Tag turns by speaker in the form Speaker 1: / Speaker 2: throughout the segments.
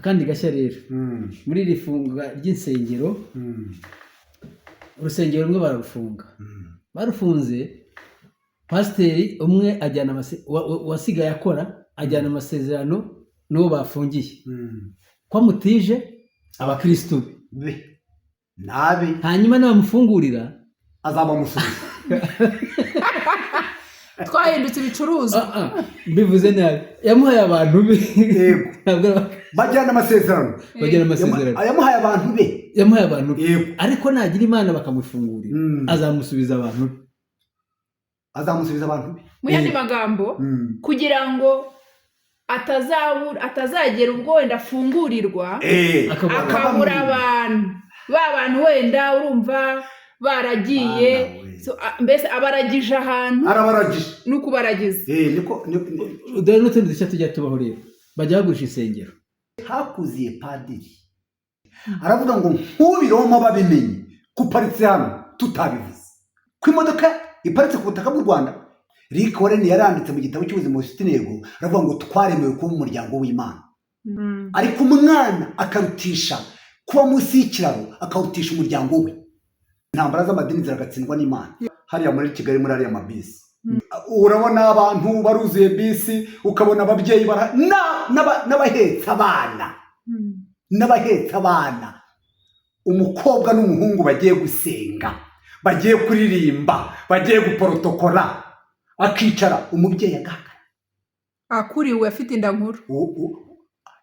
Speaker 1: Akandi gashya rero muri iri funga ry'insengero, urusengero rumwe bararufunga. Barufunze, pasiteri umwe ajyana uwasigaye akora ajyana amasezerano n'uwo bafungiye ko amutije abakirisitu be.
Speaker 2: Be nabi.
Speaker 1: Hanyuma nabamufungurira
Speaker 2: azabamusubiza.
Speaker 3: Twahindutse ibicuruzwa.
Speaker 1: Ah, ah, mbivuze nabi, yamuhaye abantu be.
Speaker 2: Yego.
Speaker 1: Ntabwo
Speaker 2: bajyana amasezerano.
Speaker 1: Bajyana amasezerano.
Speaker 2: Yamuhaye abantu be.
Speaker 1: Yamuhaye abantu be.
Speaker 2: Yego.
Speaker 1: Ariko nagira Imana bakamufungurira, azamusubiza abantu be.
Speaker 2: Azamusubiza abantu be.
Speaker 3: Mu yandi magambo, kugira ngo atazabura, atazagera ubwo wenda afungurirwa,
Speaker 1: akabura.
Speaker 3: Akabura abantu, ba bantu wenda urumva baragiye.
Speaker 2: Bana we.
Speaker 3: So, mbese abaragije ahantu.
Speaker 2: Arabaragije.
Speaker 3: Ni ukubaragiza.
Speaker 2: Niko.
Speaker 1: Dore n'utundi dushya tujya tubaho rero, bajya bagurisha insengero.
Speaker 2: Hakuziye padiri aravuga ngo nk'ubiroma babimenye ko uparitse hano tutabivuze, ko imodoka iparitse ku butaka bw'u Rwanda. Rick Warren yaranditse mu gitabo cy'ubuzima bufite intego, aravuga ngo twaremewe kuba umuryango w'Imana, ariko umwana akarutisha kuba munsi y'ikiraro, akawutisha umuryango we. Intambara z'amadini ziragatsindwa n'Imana. Hariya muri Kigali, muri ariya mabisi, urabona abantu baruzuye bisi, ukabona ababyeyi n'abahetse abana, n'abahetse abana, umukobwa n'umuhungu bagiye gusenga, bagiye kuririmba, bagiye guporotokora, akicara umubyeyi agahakana.
Speaker 3: Akuriwe afite inda nkuru.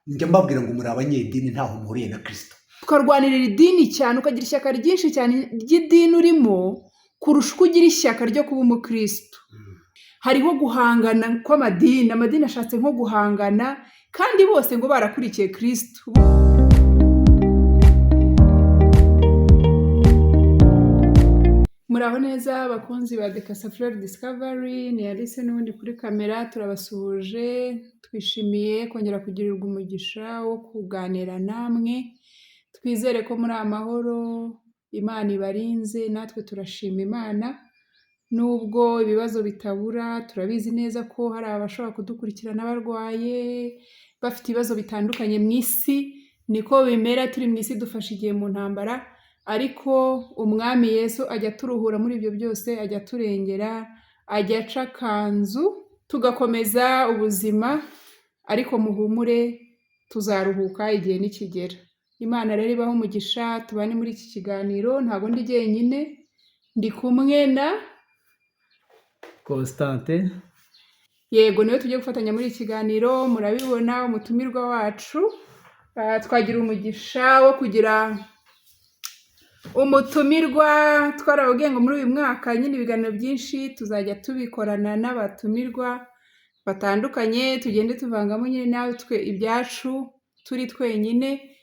Speaker 2: Njya mbabwira ngo muri abanyedini, ntaho muhuriye na Kirisito.
Speaker 3: Ukarwanirira idini cyane, ukagira ishyaka ryinshi cyane ry'idini urimo kurusha uko ugira ishyaka ryo kuba umukristo. Hariho guhangana kw'amadini, amadini ashatse nko guhangana, kandi bose ngo barakurikiye Kristo. Muraho neza abakunzi ba Decasafleur Discovery, ni Alice n'ubundi kuri kamera, turabasuhuje, twishimiye kongera kugirirwa umugisha wo kuganira namwe, twizere ko muri amahoro, Imana ibarinze, natwe turashima Imana, nubwo ibibazo bitabura, turabizi neza ko hari abashobora kudukurikirana barwaye, bafite ibibazo bitandukanye mu isi, niko bimera turi mu isi, dufashe igihe mu ntambara, ariko Umwami Yesu ajya aturuhura muri ibyo byose, ajya aturengera, ajya aca akanzu, tugakomeza ubuzima, ariko muhumure tuzaruhuka igihe nikigera. Imana rero ibahe umugisha, tubane muri iki kiganiro, ntabwo ndi jyenyine, ndi kumwe na
Speaker 1: Constantin.
Speaker 3: Yego, niwe tugiye gufatanya muri iki kiganiro, murabibona umutumirwa wacu. Twagira umugisha wo kugira umutumirwa, twarababwiye ngo muri uyu mwaka nyine ibiganiro byinshi tuzajya tubikorana n'abatumirwa batandukanye, tugende tuvangamo nyine natwe ibyacu turi twenyine.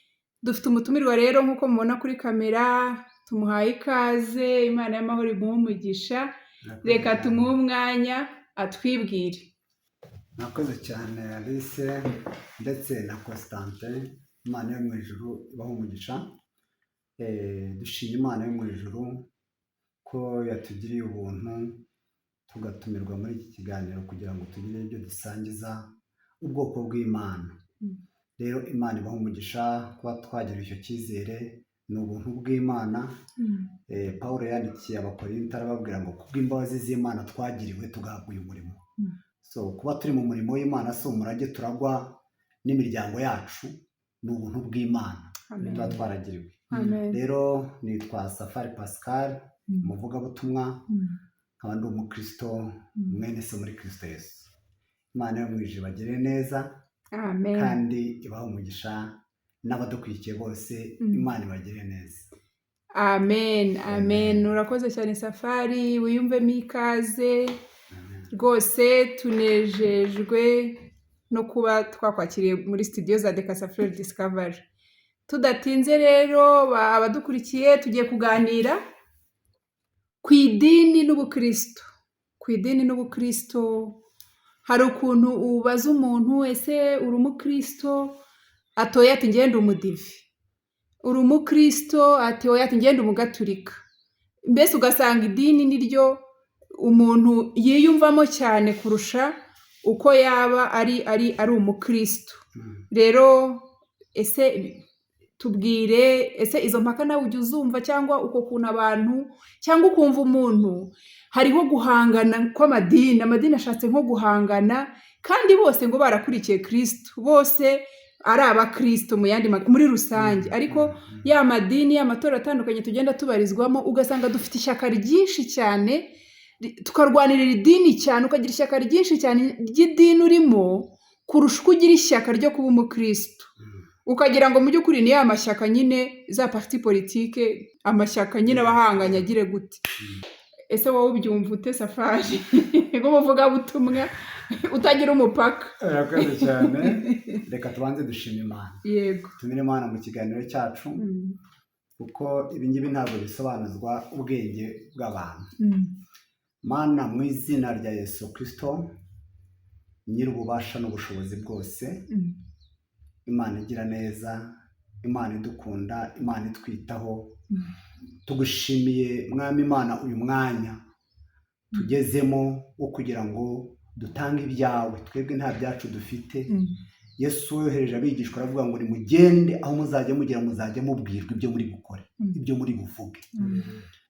Speaker 3: Dufite umutumirwa rero nk'uko mubona kuri kamera, tumuhaye ikaze, Imana y'amahoro imuhe umugisha, reka tumuhe umwanya atwibwire.
Speaker 2: Murakoze cyane Alice ndetse na Constantin, Imana yo mu ijuru ibahe umugisha. Dushima Imana yo mu ijuru ko yatugiriye ubuntu tugatumirwa muri iki kiganiro kugira ngo tugire ibyo dusangiza ubwoko bw'Imana. Rero Imana ibahe umugisha kuba twagira icyo cyizere, ni ubuntu bw'Imana. Paul yandikiye Abakorinto arababwira ngo kubw'imbabazi z'Imana twagiriwe tugahabwa uyu murimo. So kuba turi mu murimo w'Imana si umurage turagwa n'imiryango yacu, ni ubuntu bw'Imana
Speaker 3: Amen.
Speaker 2: tuba twaragiriwe.
Speaker 3: Amen.
Speaker 2: Rero nitwa Safari Pascal, umuvugabutumwa, nkaba ndi umukristo, mwene se muri Kristo Yesu. Imana yo mu ijuru ibagirire neza.
Speaker 3: Amen.
Speaker 2: Kandi ibahe umugisha n'abadukurikiye bose. Imana ibagirire neza.
Speaker 3: Amen. Amen. Urakoze cyane Safari, wiyumvemo ikaze. Rwose tunejejwe no kuba twakwakiriye muri studio za Decasafleur Discovery. Tudatinze rero, abadukurikiye, tugiye kuganira ku idini n'ubukristo. Ku idini n'ubukristo, hari ukuntu ubaza umuntu: ese uri umukristo? Atoye ati ngende umudive. Uri umukristo? Ati oya, ati ngende umugaturika. Mbese ugasanga idini niryo umuntu yiyumvamo cyane kurusha uko yaba ari umukristo. Rero Ese tubwire, ese izo mpaka nawe ujya uzumva, cyangwa uko kuntu abantu, cyangwa ukumva umuntu hariho guhangana kw'amadini, amadini ashatse nko guhangana, kandi bose ngo barakurikiye Kristo, bose ari abakristo mu yandi muri rusange, ariko ya madini y'amatorero atandukanye tugenda tubarizwamo, ugasanga dufite ishyaka ryinshi cyane, tukarwanirira idini cyane, ukagira ishyaka ryinshi cyane ry'idini urimo kurusha uko ugira ishyaka ryo kuba umukristo, ukagira ngo mu by'ukuri ni ya mashyaka nyine, za parti politique, amashyaka nyine aba ahanganye agire gute. Ese wowe ubyumva ute, Safari, nk'umuvugabutumwa utagira umupaka?
Speaker 2: Urakoze cyane. Reka tubanze dushima Imana, tumire Imana mu kiganiro cyacu, kuko ibi ngibi ntabwo bisobanuzwa ubwenge bw'abantu. Mana, mu izina rya Yesu Kirisito, nyir'ububasha n'ubushobozi bwose, Imana igira neza, Imana idukunda, Imana itwitaho, tugushimiye Mwami Imana uyu mwanya tugezemo wo kugira ngo dutange ibyawe. Twebwe nta byacu dufite. Yesu yohereje abigishwa aravuga ngo nimugende, aho muzajya mugera muzajya mubwirwa ibyo muri bukore, ibyo muri buvuge.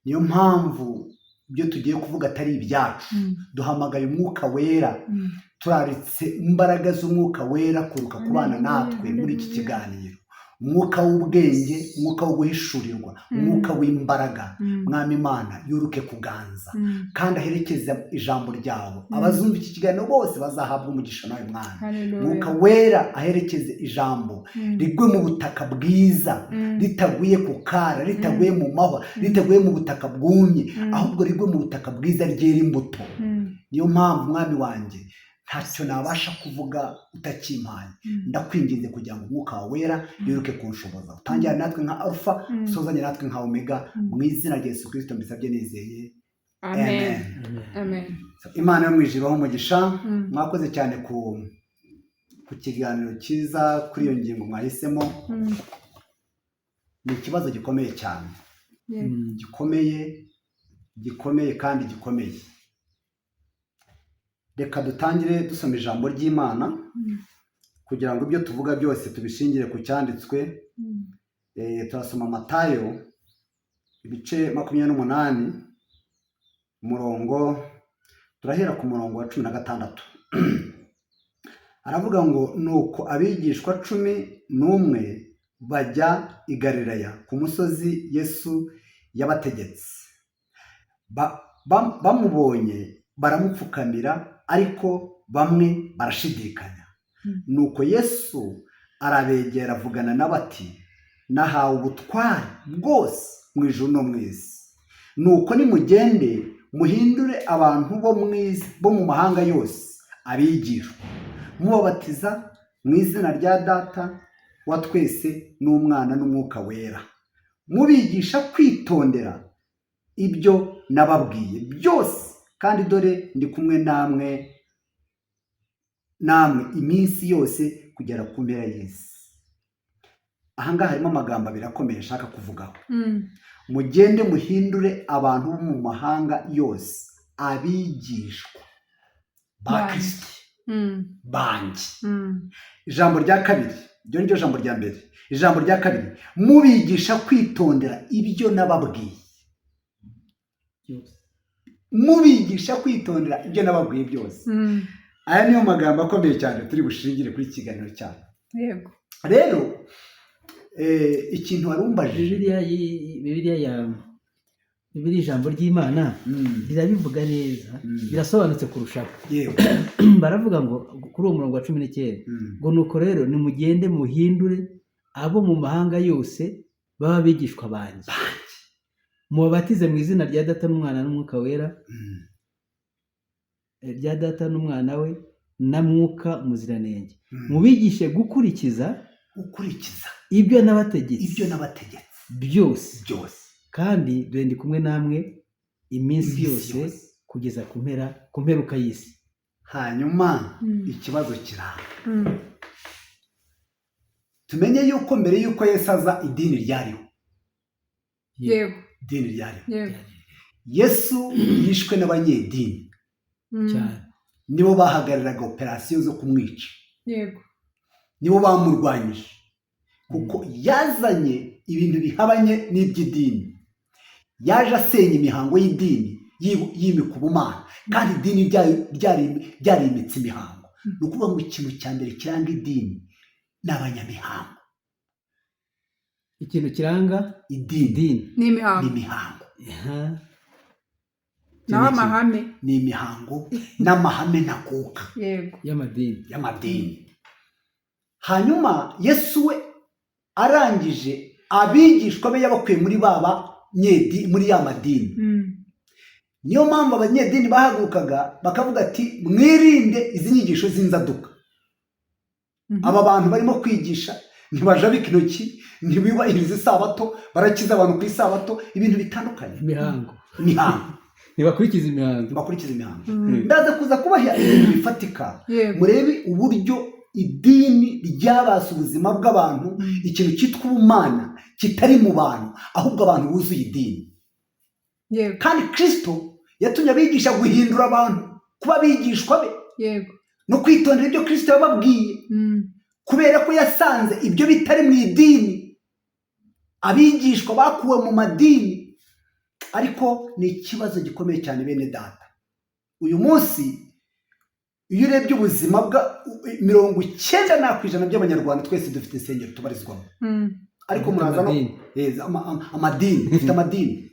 Speaker 2: Niyo mpamvu ibyo tugiye kuvuga atari ibyacu. Duhamagaye Umwuka Wera, turaritse imbaraga z'Umwuka Wera kuruka kubana natwe muri iki kiganiro, umwuka w'ubwenge, umwuka wo guhishurirwa, umwuka w'imbaraga. Mwami Imana, yuruke kuganza kandi aherekeze ijambo ryawe. Abazumva iki kiganiro bose bazahabwa umugisha nawe Mwana. Umwuka Wera aherekeze ijambo, rigwe mu butaka bwiza, ritaguye ku kara, ritaguye mu mahwa, ritaguye mu butaka bwumye, ahubwo rigwe mu butaka bwiza ryera imbuto. Niyo mpamvu, Mwami wanjye, ntacyo nabasha kuvuga utakimpaye. Ndakwinginze kugira ngo Umwuka wawe Wera yiruke kunshoboza, utangira natwe nka Alpha, usozanye natwe nka Omega. Mu izina rya Yesu Kirisito mbisabye nizeye.
Speaker 3: Amen. Amen.
Speaker 2: Imana yo mu ijuru ibahe umugisha. Mwakoze cyane ku kiganiro cyiza kuri iyo ngingo mwahisemo. Ni ikibazo gikomeye cyane, gikomeye, gikomeye kandi gikomeye. Reka dutangire dusoma ijambo ry'Imana kugira ngo ibyo tuvuga byose tubishingire ku cyanditswe. Turasoma Matayo ibice 28, umurongo, turahera ku murongo wa 16. Aravuga ngo: "Nuko abigishwa 11 bajya i Galilaya ku musozi Yesu yabategetse. Bamubonye baramupfukamira, ariko bamwe barashidikanya. Nuko Yesu arabegera, avugana nabo ati: 'Nahawe ubutware bwose mu ijuru no mu isi. Nuko nimugende muhindure abantu bo mu isi, bo mu mahanga yose abigishwa, mubabatiza mu izina rya Data wa twese n'Umwana n'Umwuka Wera, mubigisha kwitondera ibyo nababwiye byose. Kandi dore ndi kumwe namwe iminsi yose kugera ku mpera y'isi.'" Ahangaha harimo amagambo abiri akomeye nshaka kuvugaho. Mugende muhindure abantu bo mu mahanga yose abigishwa ba
Speaker 3: Banjye.
Speaker 2: Kirisito banjye. Ijambo rya kabiri, iryo ni ryo jambo rya mbere. Ijambo rya kabiri: mubigisha kwitondera ibyo nababwiye.
Speaker 1: Byose.
Speaker 2: Mubigisha kwitondera ibyo nababwiye byose. Aya niyo magambo akomeye cyane turi bushingire kuri iki kiganiro cyacu. Rero ikintu wari umbajije,
Speaker 1: Bibiliya ya Bibiliya, ijambo ry'Imana rirabivuga neza, birasobanutse kurushaho. Baravuga ngo kuri uwo murongo wa 19, ngo: "Nuko rero nimugende muhindure abo mu mahanga yose baba abigishwa banjye, mubabatize mu izina rya Data n'Umwana n'Umwuka Wera," rya Data n'Umwana we na Mwuka Muziranenge, "mubigishe gukurikiza"
Speaker 2: Gukurikiza
Speaker 1: "ibyo nabategetse"
Speaker 2: "ibyo nabategetse"
Speaker 1: "byose."
Speaker 2: "Byose."
Speaker 1: "Kandi dore ndi kumwe namwe iminsi
Speaker 2: Iminsi
Speaker 1: yose
Speaker 2: yose.
Speaker 1: kugeza ku mpera, ku mperuka y'isi."
Speaker 2: Hanyuma ikibazo kiranga, tumenye yuko mbere yuko Yesu aza idini ryariho. Idini ryariho. Yesu yishwe n'abanyedini.
Speaker 1: Cyane.
Speaker 2: Nibo bahagararaga operasiyo zo kumwica, nibo bamurwanyije. Kuko yazanye ibintu bihabanye n'iby'idini. Yaje asenya imihango y'idini, yimika ubumana, kandi idini ryarimitse imihango. Ni ukuvuga ngo ikintu cya mbere kiranga idini ni abanyamihango.
Speaker 1: Ikintu kiranga
Speaker 2: idini
Speaker 1: idini
Speaker 3: Ni
Speaker 2: ni
Speaker 3: imihango.
Speaker 2: Imihango.
Speaker 1: Aha.
Speaker 3: Naho amahame.
Speaker 2: Ni imihango n'amahame ntakuka
Speaker 1: Y'amadini.
Speaker 2: Y'amadini. Hanyuma Yesu we arangije, abigishwa be yabakuye muri ba banyedi, muri ya madini. Niyo mpamvu abanyedini bahagurukaga bakavuga ati: "Mwirinde izi nyigisho z'inzaduka." Aba bantu barimo kwigisha ntibajabika intoki, ntibubahiriza isabato, barakiza abantu ku isabato, ibintu bitandukanye.
Speaker 1: Imihango.
Speaker 2: Imihango.
Speaker 1: Ntibakurikiza imihango.
Speaker 2: Ntibakurikiza imihango. Ndaza kuza kubaha ibintu bifatika, murebe uburyo idini ryabase ubuzima bw'abantu, ikintu cyitwa ubumana kitari mu bantu, ahubwo abantu buzuye idini. Kandi Kirisito yatumye abigisha guhindura abantu kuba abigishwa be no kwitondera ibyo Kirisito yababwiye, kubera ko yasanze ibyo bitari mu idini. Abigishwa bakuwe mu madini. Ariko ni ikibazo gikomeye cyane, bene data. Uyu munsi iyo urebye ubuzima bwa 90% by'Abanyarwanda, twese dufite insengero tubarizwamo, ariko
Speaker 1: Dufite
Speaker 2: muraza no
Speaker 1: amadini.
Speaker 2: Amadini, dufite amadini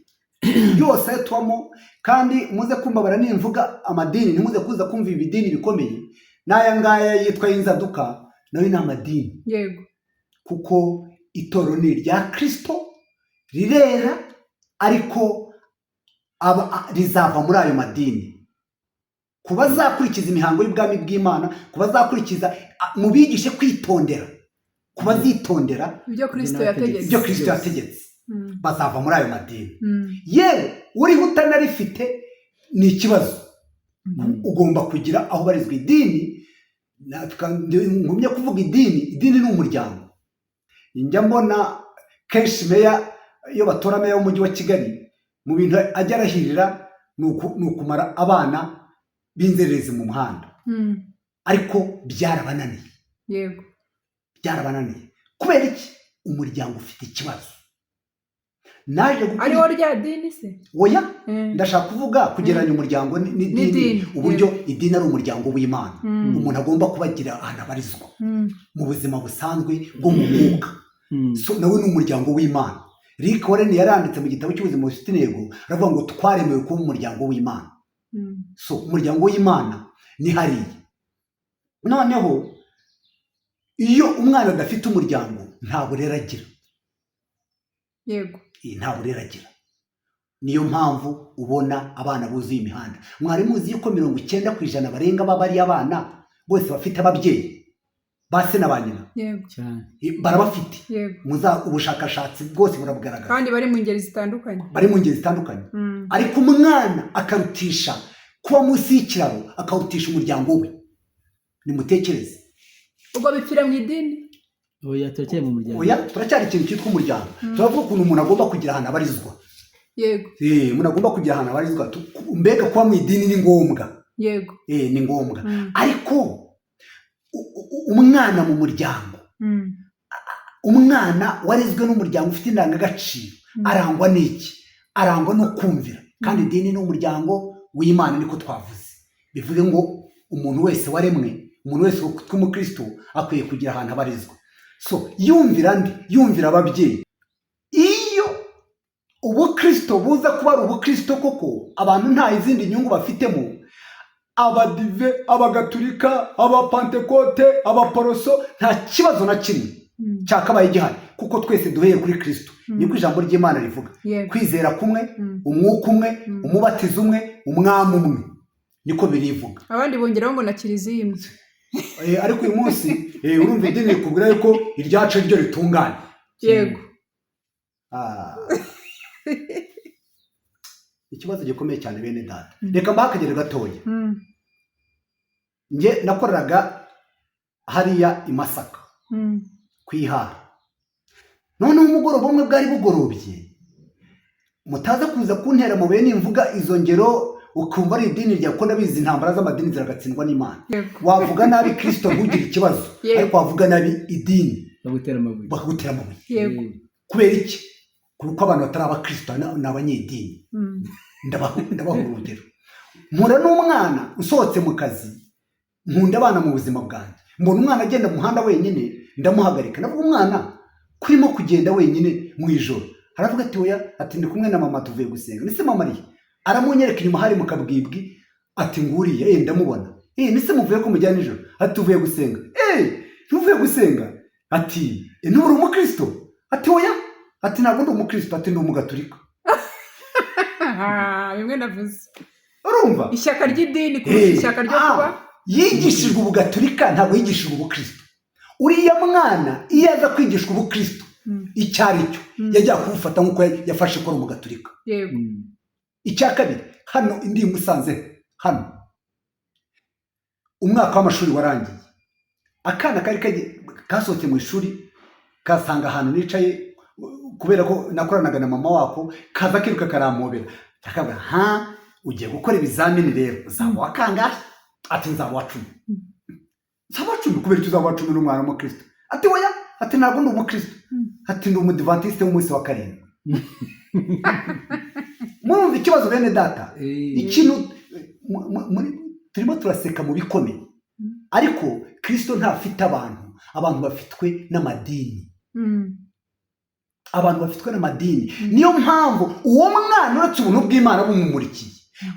Speaker 2: yose ayo tubamo. Kandi muze kumbabara nimvuga amadini, ntimuze kuza kumva ibidini bikomeye. N'aya ngaya yitwa y'inzaduka nayo ni amadini, kuko itorero ni irya Kirisito, rirera, ariko rizava muri ayo madini ku bazakurikiza imihango y'ubwami bw'Imana, ku bazakurikiza, mubigishe kwitondera, ku bazitondera
Speaker 3: ibyo Kirisito
Speaker 1: Ibyo
Speaker 3: yategetse.
Speaker 2: Ibyo Kirisito yategetse, bazava muri ayo madini. Yewe, uriho utanarifite ni ikibazo. Ugomba kugira aho ubarizwa. Idini, ngumye kuvuga idini, idini ni umuryango. Njya mbona kenshi meya, iyo batora meya w'umujyi wa Kigali, mu bintu ajya arahirira ni ukumara abana b'inzererezi mu muhanda, ariko byarabananiye. Byarabananiye kubera iki? Umuryango ufite ikibazo. Naje
Speaker 3: Ariwo rya dini se?
Speaker 2: Oya. Ndashaka kuvuga kugereranya umuryango n'idini,
Speaker 3: N'idini,
Speaker 2: uburyo idini ari umuryango w'Imana, umuntu agomba kubagira ahantu abarizwa mu buzima busanzwe bwo mu mwuka. So, nawe ni umuryango w'Imana. Rick Warren yaranditse mu gitabo cy'Ubuzima bufite intego, aravuga ngo twaremewe kuba umuryango w'Imana. So umuryango w'Imana ni hariya. Noneho iyo umwana adafite umuryango, nta burere agira. Nta burere agira. Niyo mpamvu ubona abana buzuye imihanda. Mwari muzi yuko 90% barenga baba ari abana bose bafite ababyeyi ba se na ba nyina?
Speaker 1: Cyane.
Speaker 2: Barabafite. Muza ubushakashatsi bwose burabugaragaza.
Speaker 3: Kandi bari mu ngeri zitandukanye.
Speaker 2: Bari mu ngeri zitandukanye, ariko umwana akarutisha kuba munsi y'ikiraro, akarutisha umuryango we. Nimutekereze.
Speaker 3: Ubwo bipfira mu idini?
Speaker 1: Oya, turacyari mu muryango.
Speaker 2: Oya, turacyari ikintu cyitwa umuryango. Turavuga ukuntu umuntu agomba kugira ahantu abarizwa. Umuntu agomba kugira ahantu abarizwa. Mbega kuba mu idini ni ngombwa. Ni ngombwa, ariko umwana mu muryango, umwana warezwe n'umuryango ufite indangagaciro, arangwa n'iki? Arangwa no kumvira. Kandi idini ni umuryango w'Imana, niko twavuze. Bivuge ngo umuntu wese waremwe, umuntu wese w'umukristo akwiye kugira ahantu abarizwa. So yumvira nde? Yumvira ababyeyi. Iyo ubukristo buza kuba ari ubukristo koko, abantu nta izindi nyungu bafitemo, abadive, abagatulika, abapantekote, abaporoso, nta kibazo na kimwe cyakabaye gihari, kuko twese duheye kuri Kristo. Niko ijambo ry'Imana rivuga. Kwizera kumwe, umwuka umwe, umubatizo umwe, umwami umwe, niko birivuga.
Speaker 3: Abandi bongeraho ngo na kiliziya imwe.
Speaker 2: Ariko uyu munsi, urumva idini rikubwira yuko iryacu ari ryo ritunganye. Ah. Ikibazo gikomeye cyane, bene data. Reka mbahe akagero gatoya. Njye nakoreraga hariya i Masaka ku ihara. Noneho umugoroba umwe bwari bugorobye, mutaza kuza kuntera amabuye nimvuga izo ngero ukumva ari idini ryawe, kuko ndabizi intambara z'amadini ziragatsindwa n'Imana. Wavuga nabi Kirisito ntugire ikibazo, ariko wavuga nabi idini.
Speaker 1: Bagutera amabuye.
Speaker 2: Bakagutera amabuye. Kubera iki? Kuko abantu batari abakristo, ni abanyedini. Ndabaha urugero. Mpura n'umwana nsohotse mu kazi, nkunda abana mu buzima bwanjye, mbona umwana agenda mu muhanda wenyine, ndamuhagarika, ndavuga: "Umwana, kurimo kugenda wenyine mu ijoro?" Aravuga ati: "Oya," ati, "ndi kumwe na mama, tuvuye gusenga." "Nise mama arihe?" Aramunyereka, inyuma hari mu kabwibwi, ati: "Nguriya." Ndamubona. "Nise muvuye ko mujyana nijoro?" Ati: "Tuvuye gusenga." "Tuvuye gusenga?" Ati: "Nturi umukristo?" Ati: "Oya," ati, "ntabwo ndi umukristo," ati, "ndi umugaturika."
Speaker 3: Ah, bimwe navuze.
Speaker 2: Urumva?
Speaker 3: Ishyaka ry'idini kurusha ishyaka ryo kuba
Speaker 2: Yigishijwe ubugaturika, ntabwo yigishijwe ubukristo. Uriya mwana iyo aza kwigishwa ubukristo, icyo ari cyo, yajya kuwufata nk'uko yafashe ko ari umugaturika. Icya kabiri, hano indi i Musanze hano, umwaka w'amashuri warangiye, akana kari kasohotse mu ishuri, kasanga ahantu nicaye, kubera ko nakoranaga na mama wako, kaza kiruka karampobera, kakavuga: "Ha, ugiye gukora ibizamini rero, uzaba uwa kangahe?" Ati: "Nzaba uwa 10." "Nzaba uwa 10? Kubera icyo uzaba uwa 10 n'umwana w'umukristo?" Ati: "Oya," ati, "ntabwo ndi umukristo," ati, "ndi umudivantiste w'umunsi wa karindwi." Murumva ikibazo, bene data? Ikintu turimo turaseka mu bikomeye, ariko Kirisito ntafite abantu, abantu bafitwe n'amadini. Abantu bafitwe n'amadini. Niyo mpamvu uwo mwana, uretse ubuntu bw'Imana bumumurikiye,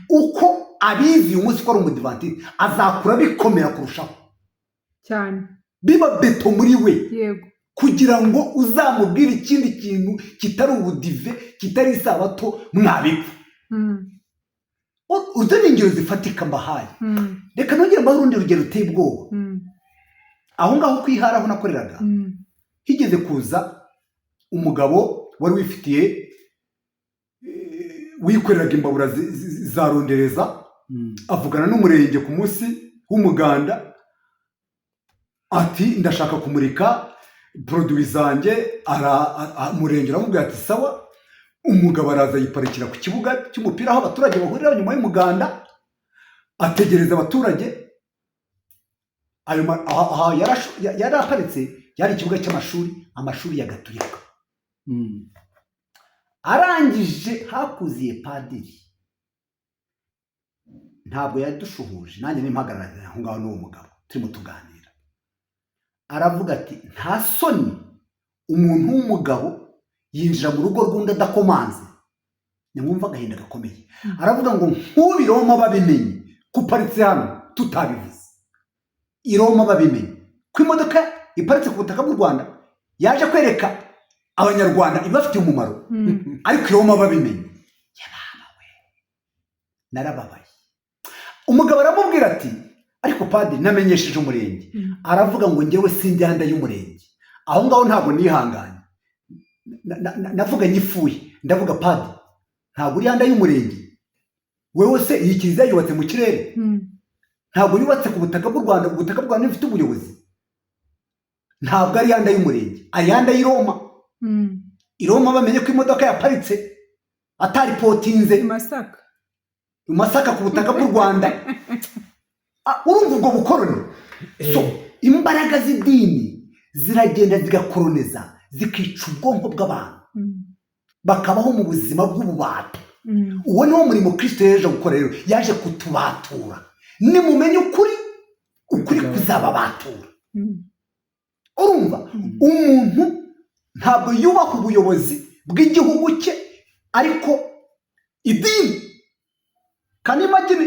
Speaker 2: uko abizi uyu munsi ko ari umudivantiste, azakura bikomera kurushaho.
Speaker 3: Cyane.
Speaker 2: Biba beto muri we. Kugira ngo uzamubwire ikindi kintu kitari ubudive, kitari isabato, mwabipfa. Urwo ni ingero zifatika mbahaye. Reka nongere mbahe urundi rugero ruteye ubwoba. Aho ngaho ku ihara aho nakoreraga, higeze kuza umugabo wari wifitiye, wikoreraga imbabura za rondereza. Avugana n'umurenge ku munsi w'umuganda, ati: "Ndashaka kumurika produits zanjye." Umurenge uramubwira ati: "Sawa." Umugabo araza yiparikira ku kibuga cy'umupira aho abaturage bahurira nyuma y'umuganda, ategereza abaturage. Aho yari aparitse yari ikibuga cy'amashuri, amashuri ya gaturika. Arangije hakuziye padiri, ntabwo yadushuhuje, nanjye nimpagarara aho ngaho n'uwo mugabo turimo tuganira, aravuga ati: "Nta soni, umuntu w'umugabo yinjira mu rugo rw'undi adakomanze?" Nimwumva agahinda gakomeye. Aravuga ngo: "Nk'ubu i Roma babimenye ko uparitse hano tutabivuze, i Roma babimenye ko imodoka iparitse ku butaka bw'u Rwanda yaje kwereka abanyarwanda ibibafitiye umumaro, ariko i Roma babimenye." Yababa we, narababaye. Umugabo aramubwira ati: "Ariko padiri, namenyesheje umurenge." Aravuga ngo: "Njyewe sindi under y'umurenge." Aho ngaho ntabwo nihanganye. Navuga nyifuye, ndavuga: "Padi, ntabwo uri under y'umurenge. Wewe se iyi kiliziya yubatse mu kirere? Ntabwo yubatse ku butaka bw'u Rwanda. Ubutaka bw'u Rwanda bufite ubuyobozi. Ntabwo ari under y'umurenge, ari under y'i Roma. I Roma bamenye ko imodoka yaparitse ataripotinze
Speaker 3: I Masaka.
Speaker 2: i Masaka ku butaka bw'u Rwanda." Ah, urumva ubwo bukoroni? So imbaraga z'idini ziragenda zigakoroneza, zikica ubwonko bw'abantu, bakabaho mu buzima bw'ububata. Uwo niwo murimo Kirisito yaje gukora rero, yaje kutubatura. Nimumenye ukuri, ukuri kuzababatura. Urumva, umuntu ntabwo yubaha ubuyobozi bw'igihugu cye, ariko idini kandi imagine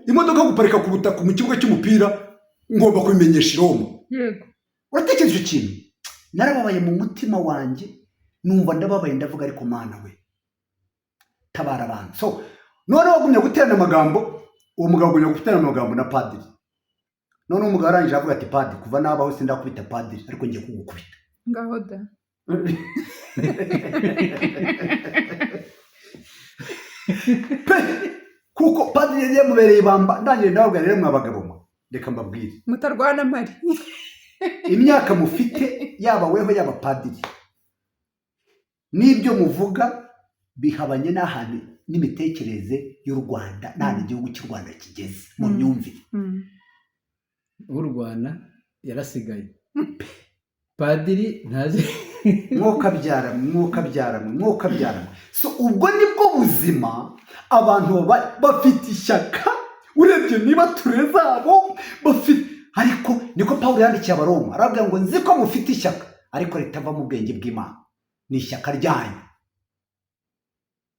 Speaker 2: imodoka guparika ku butaka mu kibuga cy'umupira, ngomba kubimenyesha i Roma. Uratekereza icyo kintu? Narababaye mu mutima wanjye, numva ndababaye, ndavuga: "Ariko Mana we, tabara abantu." So noneho wagumye guterana amagambo, uwo mugabo agumya guterana amagambo na padiri. Noneho umugabo arangije avuga ati: "Padiri, kuva nabaho sindakubita padiri, ariko ngiye kugukubita."
Speaker 3: Ngaho da.
Speaker 2: Pe, kuko padiri yari yamubereye ibamba. Ndangije ndababwira: "Rero mwa bagabo mwe, reka mbabwire."
Speaker 3: Mutarwana mpari.
Speaker 2: "Imyaka mufite, yaba weho yaba padiri, n'ibyo muvuga bihabanye n'ahantu n'imitekerereze y'u Rwanda, n'ahantu igihugu cy'u Rwanda kigeze mu myumvire."
Speaker 1: Urwana yarasigaye. Padiri ntazi.
Speaker 2: Mwokabyara, mwokabyara, mwokabyara. So ubwo nibwo buzima abantu bafite ishyaka, urebye niba ture zabo bafite. Ariko niko Pawulo yandikiye Abaroma, arabwira ngo nzi ko mufite ishyaka, ariko ritava mu bwenge bw'Imana. Ni ishyaka ryanyu,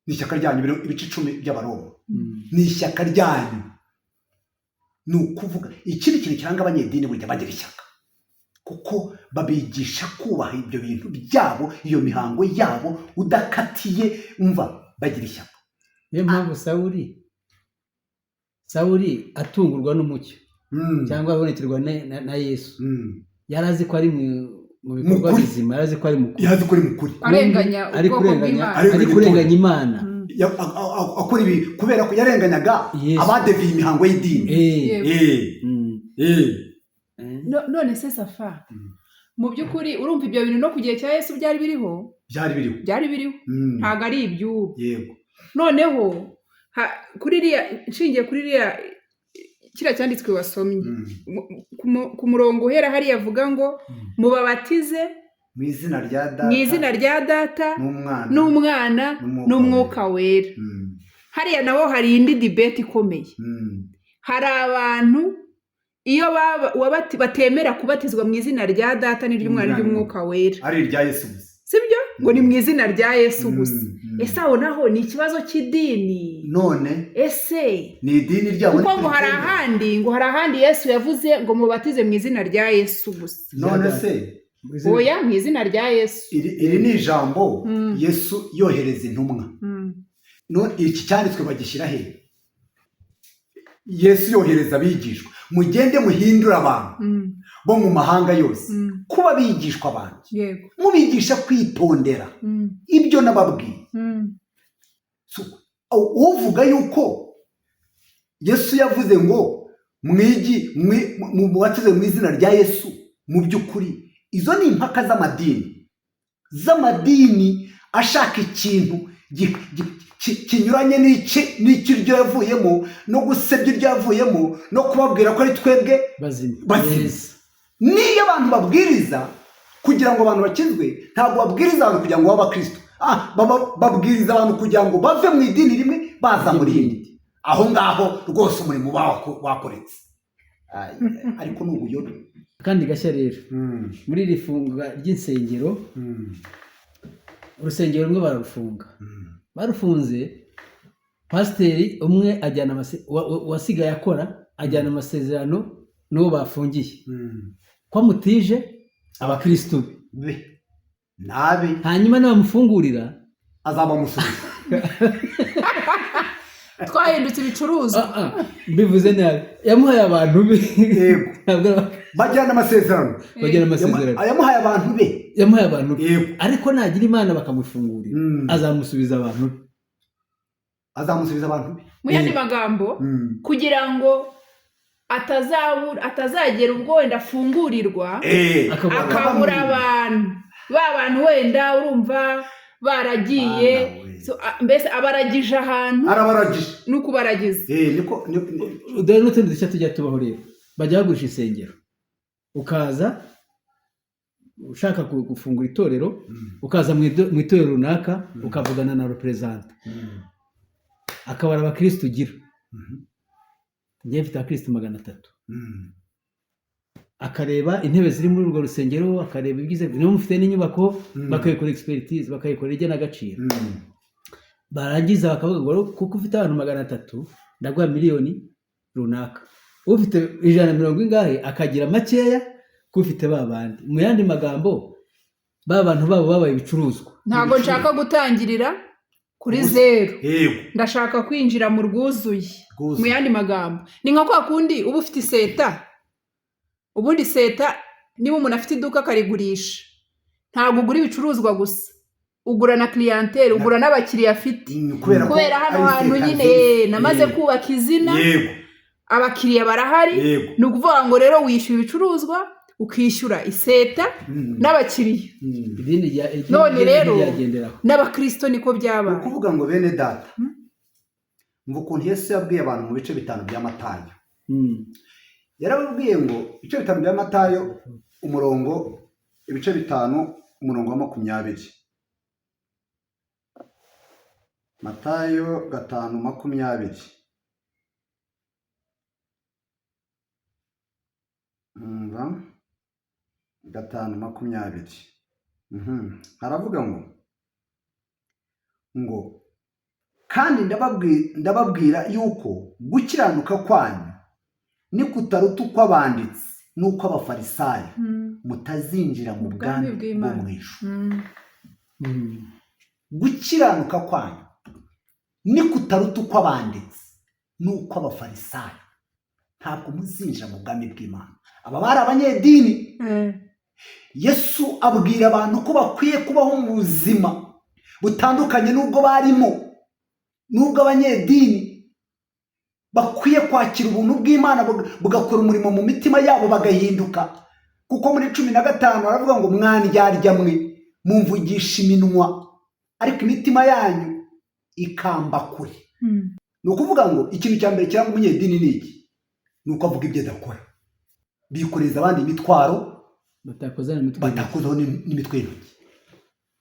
Speaker 2: ni ishyaka ryanyu. Ibice 10 by'Abaroma. Ni ishyaka ryanyu. Ni ukuvuga ikindi kintu kiranga abanyedini, burya bagira ishyaka kuko babigisha kubaha ibyo bintu byabo, iyo mihango yabo udakatiye. Umva, bagira ishyaka.
Speaker 1: Niyo mpamvu Sawuli atungurwa n'umucyo cyangwa abonekerwa na Yesu, yari azi ko ari mu bikorwa
Speaker 2: Mu kuri.
Speaker 1: bizima, yari azi ko ari mu kuri.
Speaker 2: Yazi ko ari mukuri.
Speaker 3: Arenganya
Speaker 1: ari
Speaker 3: ubwoko
Speaker 1: kurenganya
Speaker 3: bw'Imana.
Speaker 1: Ari kurenganya Imana.
Speaker 2: Akora ibi kubera ko yarenganyaga
Speaker 1: Yesu.
Speaker 2: abadeviye imihango y'idini.
Speaker 3: Yego. None se Safa, mu by'ukuri urumva ibyo bintu no ku gihe cya Yesu byari biriho?
Speaker 2: Byari biriho.
Speaker 3: Byari biriho. Ntabwo ari iby'ubu. Noneho kuri iriya, nshingiye kuri iriya, kiriya cyanditswe wasomye, ku murongo uhera hariya avuga ngo mubabatize
Speaker 2: mu izina rya Data,
Speaker 3: mu izina rya Data
Speaker 2: n'Umwana,
Speaker 3: n'Umwana,
Speaker 2: n'Umwuka
Speaker 3: n'Umwuka Wera. Hariya naho hari indi debate ikomeye. Hari abantu iyo batemera kubatizwa mu izina rya Data n'iry'Umwana
Speaker 2: N'Umwana.
Speaker 3: n'iry'Umwuka Wera.
Speaker 2: Ari irya Yesu gusa.
Speaker 3: Sibyo? Ngo ni mu izina rya Yesu gusa. Ese aho naho ni ikibazo cy'idini?
Speaker 2: None
Speaker 3: Ese
Speaker 2: ni idini ryabo?
Speaker 3: Kuko ngo hari ahandi, ngo hari ahandi Yesu yavuze ngo mubatize mu izina rya Yesu gusa.
Speaker 2: None se
Speaker 3: Oya, mu izina rya Yesu.
Speaker 2: Iri ni ijambo Yesu yohereza intumwa. Iki cyanditswe bagishyira he? Yesu yohereza abigishwa: mugende muhindure abantu bo mu mahanga yose kuba abigishwa banjye, mubigisha kwitondera ibyo nababwiye. So, uvuga yuko Yesu yavuze ngo mwigi mubatize mu izina rya Yesu, mu by'ukuri izo ni impaka z'amadini ashaka ikintu kinyuranye n'iki iryo yavuyemo, no gusebya iryo yavuyemo, no kubabwira ko ari twebwe
Speaker 1: bazima.
Speaker 2: Bazima.
Speaker 1: Beza.
Speaker 2: Niyo abantu babwiriza kugira ngo abantu bakizwe, ntabwo babwiriza abantu kugira ngo babe abakristo. Babwiriza abantu kugira ngo bave mu idini rimwe baza mu rindi. Aho ngaho rwose umurimo uba wakoretse. Ay, ariko ni ubuyobe.
Speaker 1: Kandi gashya rero muri iri funga ry'insengero, urusengero rumwe bararufunga. Barufunze, pasiteri umwe ajyana uwasigaye akora ajyana amasezerano n'uwo bafungiye ko amutije abakirisitu be.
Speaker 2: Be nabe.
Speaker 1: Hanyuma nibamufungurira
Speaker 2: azaba amusubiza.
Speaker 3: Twahindutse ibicuruzwa.
Speaker 1: Mbivuze nabi, yamuhaye abantu be.
Speaker 2: Yego.
Speaker 1: Ntabwo
Speaker 2: Bajyana amasezerano.
Speaker 1: Bajyana amasezerano.
Speaker 2: Yamuhaye abantu be.
Speaker 1: Yamuhaye abantu be.
Speaker 2: Yego.
Speaker 1: Ariko nagira Imana bakamufungurira, azamusubiza abantu be.
Speaker 2: Azamusubiza abantu be.
Speaker 3: Mu yandi magambo, kugira ngo atazabura, atazagera ubwo wenda afungurirwa,
Speaker 1: akabura
Speaker 3: akabura abantu, ba bantu wenda urumva baragiye.
Speaker 2: Bana we.
Speaker 3: So, mbese abaragije ahantu.
Speaker 2: Arabaragije.
Speaker 3: Ni ukubaragiza.
Speaker 2: Niko
Speaker 1: Dore n'utundi dushya tujya tubaho rero. Bajya bagurisha insengero, ukaza ushaka gufungura itorero, ukaza mu itorero runaka, ukavugana na représentant, akabara abakirisitu ugira. Njyewe mfite abakirisitu 300. Akareba intebe ziri muri urwo rusengero, akareba ibyiza niba mufite n'inyubako, bakayikora expertise, bakayikora igenagaciro. Barangiza bakavuga ngo kuko ufite abantu 300, ndaguha miliyoni runaka. Ufite ijana na mirongo ingahe akagira makeya ko ufite ba bandi. Mu yandi magambo, ba bantu babo babaye ibicuruzwa.
Speaker 3: Ntabwo nshaka gutangirira kuri zeru. Ndashaka kwinjira mu rwuzuye.
Speaker 2: Rwuzuye.
Speaker 3: Mu yandi magambo, ni nka kwa kundi uba ufite iseta. Ubundi iseta, niba umuntu afite iduka akarigurisha, ntabwo ugura ibicuruzwa gusa, ugura na clientèle, ugura n'abakiriya afite.
Speaker 2: Kubera ko
Speaker 3: Kubera hano
Speaker 2: ari
Speaker 3: hantu
Speaker 2: iseta
Speaker 3: nyine
Speaker 2: nziza.
Speaker 3: namaze kubaka izina, abakiriya barahari. Ni ukuvuga ngo rero wishyura ibicuruzwa, ukishyura iseta n'abakiriya.
Speaker 1: Idini
Speaker 3: None rero
Speaker 1: ryagenderaho.
Speaker 3: n'abakirisito niko
Speaker 2: Ni
Speaker 3: byabaye.
Speaker 2: ukuvuga ngo bene Data, mva ukuntu Yesu yabwiye abantu mu bice 5 bya Matayo. Yarababwiye ngo ibice 5 bya Matayo, umurongo ibice 5 umurongo wa 20. Matayo 5:20. Umva, 5:20. Haravuga ngo kandi ndababwira yuko gukiranuka kwanyu nikutaruta ukw'abanditsi n'ukw'abafarisayo, mutazinjira mu
Speaker 3: Ubwami
Speaker 2: bwami bwo
Speaker 3: bw'Imana.
Speaker 2: mu ijuru. Gukiranuka kwanyu nikutaruta ukw'abanditsi n'ukw'abafarisayo, ntabwo muzinjira mu bwami bw'Imana. Aba bari abanyedini. Yesu abwira abantu ko bakwiye kubaho mu buzima butandukanye n'ubwo barimo, n'ubwo abanyedini bakwiye kwakira ubuntu bw'Imana bugakora umurimo mu mitima yabo bagahinduka. Kuko muri 15 baravuga ngo mwandyarya mwe mumvugisha iminwa ariko imitima yanyu ikamba kure. Ni ukuvuga ngo ikintu cya mbere kiranga umunyedini ni iki? Ni uko avuga ibyo adakora, bikoreza abandi imitwaro batakozaho n'imitwe y'intoki.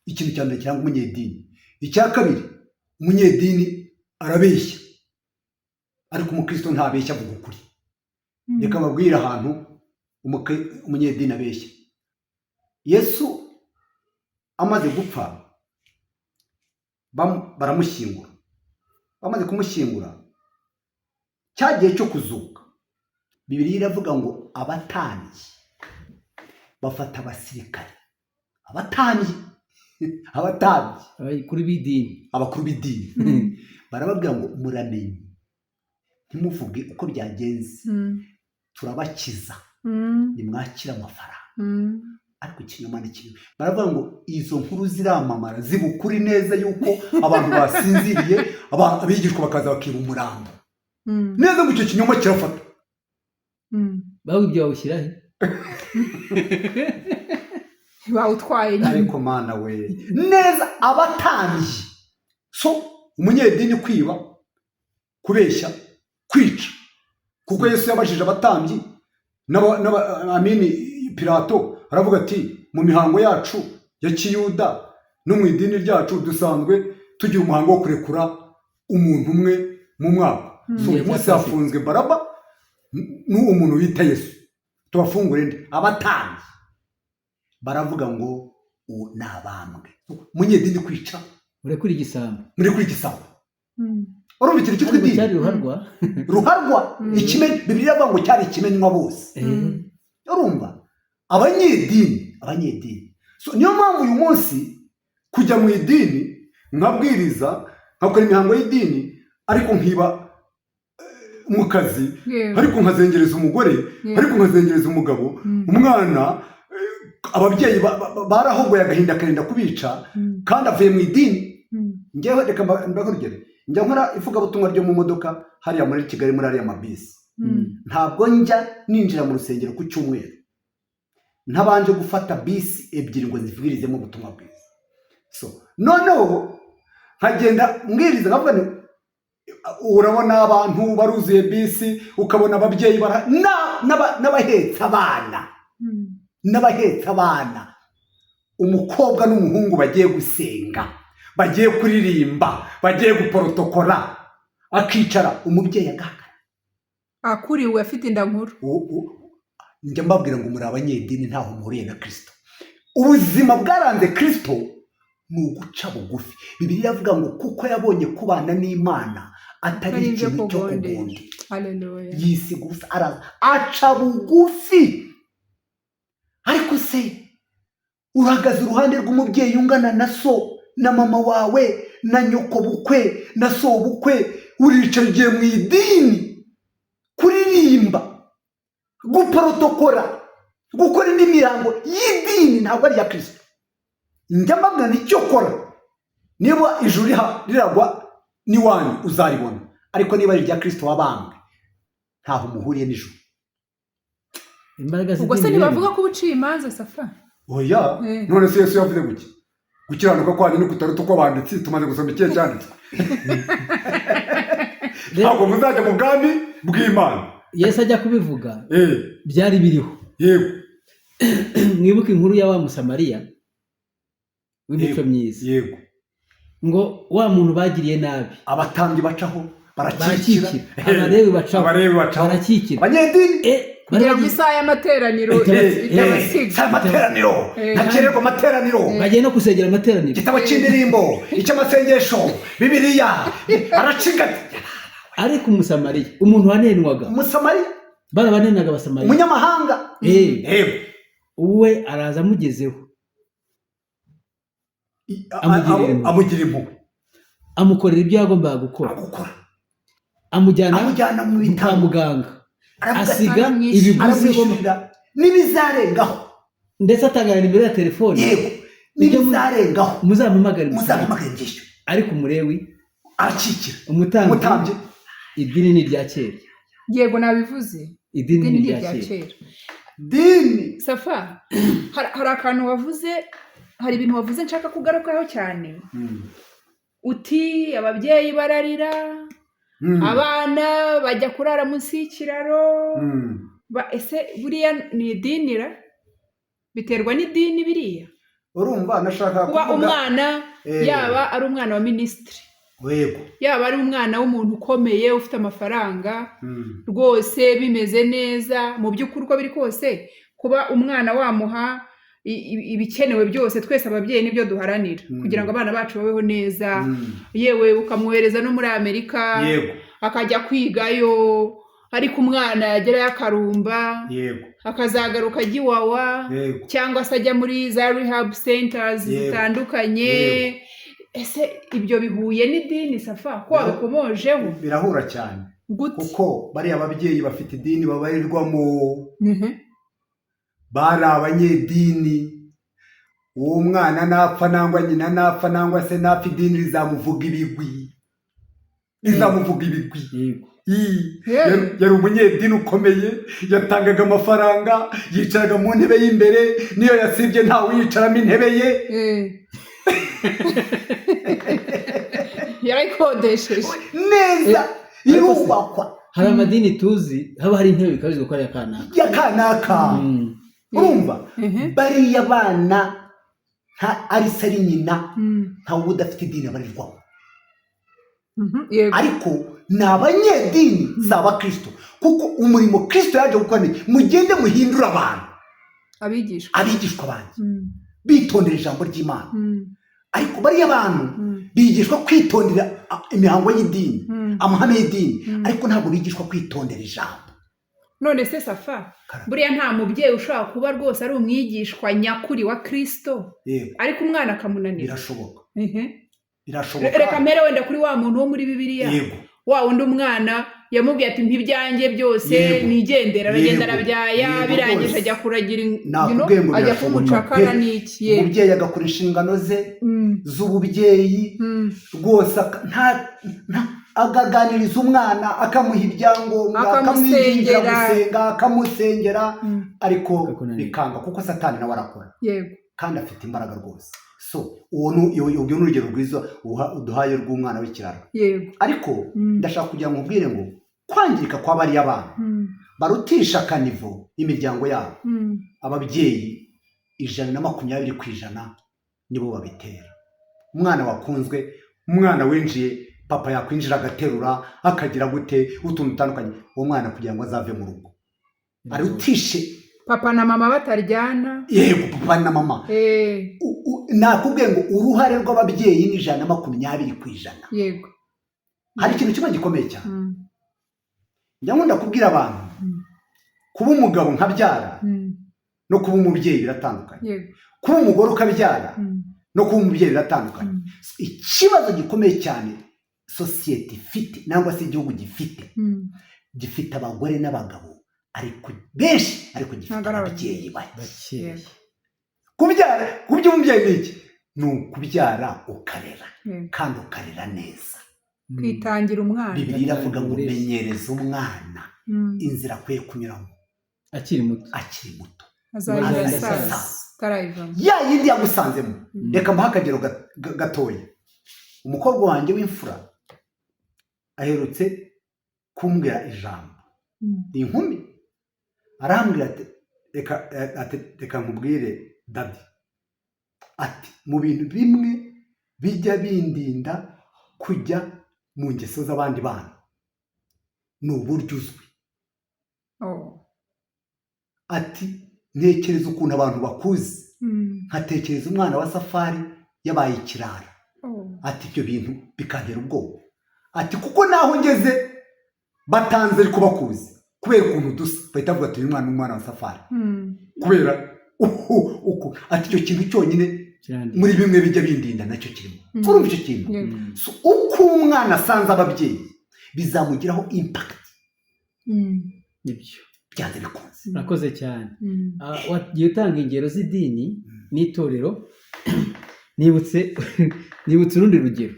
Speaker 2: Ikintu cya mbere kiranga umunyedini. Icya kabiri, umunyedini arabeshya, ariko umukristo ntabeshya, avuga ukuri. Reka babwire ahantu umunyedini abeshya. Yesu amaze gupfa baramushyingura. Bamaze kumushyingura, cya gihe cyo kuzuka, Bibiliya iravuga ngo abatambyi bafata abasirikare, abatambyi abakuru b'idini barababwira ngo muramenye ntimuvuge uko byagenze, turabakiza nimwakira amafaranga. Ariko ikinyoma ni kimwe. Baravuga ngo izo nkuru ziramamara zibukuri neza yuko abantu basinziriye, abigishwa bakaza bakiba umurambo neza, ngo icyo kinyoma kirafata.
Speaker 1: Bawe ibyo bawushyira he?
Speaker 3: Bawutwaye nyine.
Speaker 2: Ariko mana we, neza abatambyi. So umunyedini kwiba, kubeshya, kwica, kuko Yesu yabajije abatambyi amini Pilato aravuga ati mu mihango yacu ya Kiyuda no mu idini ryacu dusanzwe tugira umuhango wo kurekura umuntu umwe mu mwaka. So uyu munsi hafunzwe Baraba n'uwo muntu bita Yesu, tubafungure nde? Abatambyi baravuga ngo uwo ni abambwe. Munyedini kwica,
Speaker 1: murekure igisambo,
Speaker 2: murekure igisambo. Urumva ikintu cyitwa idini
Speaker 1: cyari ruharwa,
Speaker 2: ruharwa Bibiliya iravuga ngo cyari ikimenywa bose. Urumva abanyedini. So niyo mpamvu uyu munsi kujya mu idini nkabwiriza nkakora imihango y'idini, ariko nkiba mu kazi, ariko nkazengereza umugore, ariko nkazengereza umugabo, umwana, ababyeyi barahogoye agahinda karenda kubica, kandi avuye mu idini. Ngewe reka mbahurugere, njya nkora ivugabutumwa ryo mu modoka hariya muri Kigali muri ariya mabisi. Ntabwo njya ninjira mu rusengero ku cyumweru ntabanje gufata bisi 2 ngo nzibwirizemo ubutumwa bwiza. So noneho nkagenda mbwiriza nkavuga nti urabona abantu baruzuye bisi, ukabona ababyeyi n'abahetse abana, n'abahetse abana, umukobwa n'umuhungu bagiye gusenga, bagiye kuririmba, bagiye guporotokora, akicara umubyeyi agahakana
Speaker 3: akuriwe afite inda nkuru.
Speaker 2: Njya mbabwira ngo muri abanyedini ntaho muhuriye na Kristo. Ubuzima bwaranze Kristo ni uguca bugufi. Bibiliya iravuga ngo kuko yabonye kubana n'Imana atari ikintu cyo kugondera, yisiga ubusa, araza aca bugufi. Ariko se urahagaze uruhande rw'umubyeyi ungana na so na mama wawe na nyoko bukwe na so bukwe, uricaye ugiye mu idini kuririmba, guporotokora, gukora indi mihango y'idini ntabwo ari iya Kristo. Njya mbabwira icyo kora, niba ijuru riragwa n'iwanyu uzaribona, ariko niba ari irya Kristo wabambwe ntaho muhuriye n'ijuru.
Speaker 3: Ubwo se ntibavuga ko uciye imanza Safa?
Speaker 2: Oya, none se Yesu yavuze guki? Gukiranuka kwanyu ni kutaruta uko abanditsi, tumaze gusoma ikihe cyanditswe. Ntabwo muzajya mu bwami bw'Imana.
Speaker 1: Yesu ajya kubivuga byari biriho.
Speaker 2: Yego.
Speaker 1: Mu Mwibuke inkuru ya wa Musamariya w'imico
Speaker 2: Yego.
Speaker 1: myiza,
Speaker 2: Yego.
Speaker 1: ngo wa muntu bagiriye nabi,
Speaker 2: Abatambyi bacaho barakikira.
Speaker 1: Barakikira, Abalewi bacaho,
Speaker 2: Abalewi bacaho,
Speaker 1: barakikira.
Speaker 2: Abanyedini.
Speaker 1: Bari
Speaker 3: Kugira ngo
Speaker 1: bagiye
Speaker 3: isaha y'amateraniro itabasiga.
Speaker 2: Si amateraniro, ntakererwa amateraniro.
Speaker 1: Bagiye no gusengera amateraniro.
Speaker 2: Igitabo cy'indirimbo, icy'amasengesho, Bibiliya, aracinga.
Speaker 1: Ariko Umusamariya, umuntu wanenwaga,
Speaker 2: Umusamariya.
Speaker 1: Barabanenaga Abasamariya.
Speaker 2: Umunyamahanga. Yego.
Speaker 1: We araza amugezeho, amugirira impuhwe.
Speaker 2: Amugira impuhwe.
Speaker 1: Amukorera ibyo yagombaga gukora.
Speaker 2: Gukora.
Speaker 1: Amujyana
Speaker 2: Amujyana mu
Speaker 1: kwa
Speaker 2: bitaro.
Speaker 1: muganga,
Speaker 2: Aravuga ati,
Speaker 1: asiga
Speaker 3: Aramwishyura.
Speaker 1: ibiguzi,
Speaker 2: aramwishyurira n'ibizarengaho.
Speaker 1: Ndetse atanga na nimero ya telefone.
Speaker 2: Yego, n'ibizarengaho.
Speaker 1: Muzampamagare.
Speaker 2: Muzampamagare ngishyure.
Speaker 1: Ariko Umurewi,
Speaker 2: Arakikira.
Speaker 1: umutambyi.
Speaker 2: Umutambyi.
Speaker 1: Idini ni irya kera.
Speaker 3: Yego, nabivuze.
Speaker 1: Idini
Speaker 3: Idini
Speaker 1: ni
Speaker 3: ni
Speaker 1: irya
Speaker 3: irya
Speaker 1: kera.
Speaker 3: kera.
Speaker 2: Dini.
Speaker 3: Safa, hari akantu wavuze, hari ibintu wavuze nshaka kugarukaho cyane. Uti ababyeyi bararira, abana bajya kurara munsi y'ikiraro. Ese buriya ni idinira? Biterwa n'idini biriya?
Speaker 2: Urumva nashaka
Speaker 3: Kuba
Speaker 2: kuvuga
Speaker 3: umwana, yaba ari umwana wa minisitiri, yaba ari umwana w'umuntu ukomeye ufite amafaranga, rwose bimeze neza, mu by'ukuri uko biri kose kuba umwana wamuha ibikenewe byose, twese ababyeyi nibyo duharanira, kugira ngo abana bacu babeho neza. Yewe, ukamwohereza no muri Amerika, akajya kwigayo, ariko umwana yagerayo akarumba, akazagaruka ajya Iwawa, cyangwa se ajya muri za rehab centers zitandukanye. Ese ibyo bihuye n'idini, Safa, ko wabikomojeho?
Speaker 2: Birahura cyane.
Speaker 3: Gute?
Speaker 2: Kuko bariya babyeyi bafite idini babarirwamo. Bari abanyedini. Uwo mwana napfa, nangwa nyina napfa, nangwa se napfa, idini rizamuvuga ibigwi, rizamuvuga ibigwi. Ii, yari umunyedini ukomeye, yatangaga amafaranga, yicaraga mu ntebe y'imbere, niyo yasibye ntawe uyicaramo intebe ye.
Speaker 3: Yarayikodesheje.
Speaker 2: Neza.
Speaker 1: Ariko se-
Speaker 2: Irubakwa.
Speaker 1: Hari amadini tuzi haba hari intebe bikabizwa ko ari akanaka.
Speaker 2: Ya kanaka. Urumva, bariya bana, nta ari se ari nyina, ntawe uba udafite idini abarirwamo. Ariko ni abanyedini, si abakristo, kuko umurimo Kristo yaje gukora ni mugende muhindure abantu
Speaker 3: Abigishwa.
Speaker 2: abigishwa banjye, bitondera ijambo ry'Imana. Ariko bariya bantu bigishwa kwitondera imihango y'idini, amahame y'idini, ariko ntabwo bigishwa kwitondera ijambo.
Speaker 3: None se Safa,
Speaker 2: Karame.
Speaker 3: buriya nta mubyeyi ushobora kuba rwose ari umwigishwa nyakuri wa Kristo, ariko umwana akamunanira?
Speaker 2: Birashoboka. Birashoboka.
Speaker 3: Reka mpere wenda kuri wa muntu wo muri Bibiliya, wa wundi umwana yamubwiye ati: "Mpa ibyanjye byose nigendera." Aragenda, arabyaya, birangije ajya kuragira
Speaker 2: Nakubwiye ngo
Speaker 3: ajya
Speaker 2: birashoboka
Speaker 3: kumucakara
Speaker 2: pe.
Speaker 3: n'iki, yego.
Speaker 2: Umubyeyi agakora inshingano ze z'ububyeyi rwose, akaganiriza umwana, akamuha ibyangombwa, akamwigisha
Speaker 3: Akamusengera.
Speaker 2: gusenga, akamusengera, ariko
Speaker 1: Akakunanira.
Speaker 2: bikanga, kuko Satani nawe arakora kandi afite imbaraga rwose. So uwo urwo ni urugero rwiza uduhaye rw'umwana w'ikirara. Ariko ndashaka kugira ngo nkubwire ngo kwangirika kwa bariya bana barutisha akanivo imiryango yabo, ababyeyi 120% nibo babitera. Umwana wakunzwe, umwana winjiye, papa yakwinjira agaterura, akagira gute, utuntu dutandukanye, uwo mwana kugira ngo azave mu rugo arutishe.
Speaker 3: Papa na mama bataryana.
Speaker 2: Yego, papa na mama. Nakubwiye ngo uruhare rw'ababyeyi ni 120%. Hari ikintu kimwe gikomeye cyane njya nkunda kubwira abantu: kuba umugabo nkabyara no kuba umubyeyi biratandukanye. Kuba umugore ukabyara no kuba umubyeyi biratandukanye. Ikibazo gikomeye cyane sosiyete ifite, nangwa se igihugu gifite, gifite abagore n'abagabo ariko benshi, ariko gifite
Speaker 3: Ntabwo ari
Speaker 2: ababyeyi bake.
Speaker 1: Bake.
Speaker 2: Kubyara, kubyara umubyeyi ni iki? Ni ukubyara ukarera, kandi ukarera neza.
Speaker 3: Kwitangira umwana.
Speaker 2: Bibiliya iravuga ngo
Speaker 1: Uburezi.
Speaker 2: menyereza umwana inzira akwiye kunyuramo
Speaker 1: akiri muto,
Speaker 2: akiri muto,
Speaker 3: Azayibona
Speaker 1: Azayibona
Speaker 3: asaza
Speaker 2: asaza.
Speaker 3: atarayivamo.
Speaker 2: Ya yindi yagusanzemo. Reka mbahe akagero gatoya. Umukobwa wanjye w'imfura aherutse kumbwira ijambo. Ni inkumi. Arambwira ati Reka ati reka nkubwire daddy, ati mu bintu bimwe bijya bindinda kujya mu ngeso z'abandi bana ni uburyo uzwi. Ati ntekereza ukuntu abantu bakuzi, nkatekereza umwana wa Safari yabaye ikirara. Ati ibyo bintu bikantera ubwoba, ati kuko naho ngeze batanze ariko bakuzi kubera ukuntu dusa, bahita bavuga ati uyu mwana ni umwana wa Safari, kubera uku. Ati icyo kintu cyonyine
Speaker 1: Kirandinda.
Speaker 2: muri bimwe bijya bindinda nacyo kirimo. Urumva icyo kintu?
Speaker 3: Yego.
Speaker 2: So, uko umwana asanze ababyeyi bizamugiraho impact,
Speaker 1: Nibyo.
Speaker 2: byanze bikunze.
Speaker 1: Urakoze cyane. Wagiye utanga ingero z'idini n'itorero, nibutse urundi rugero.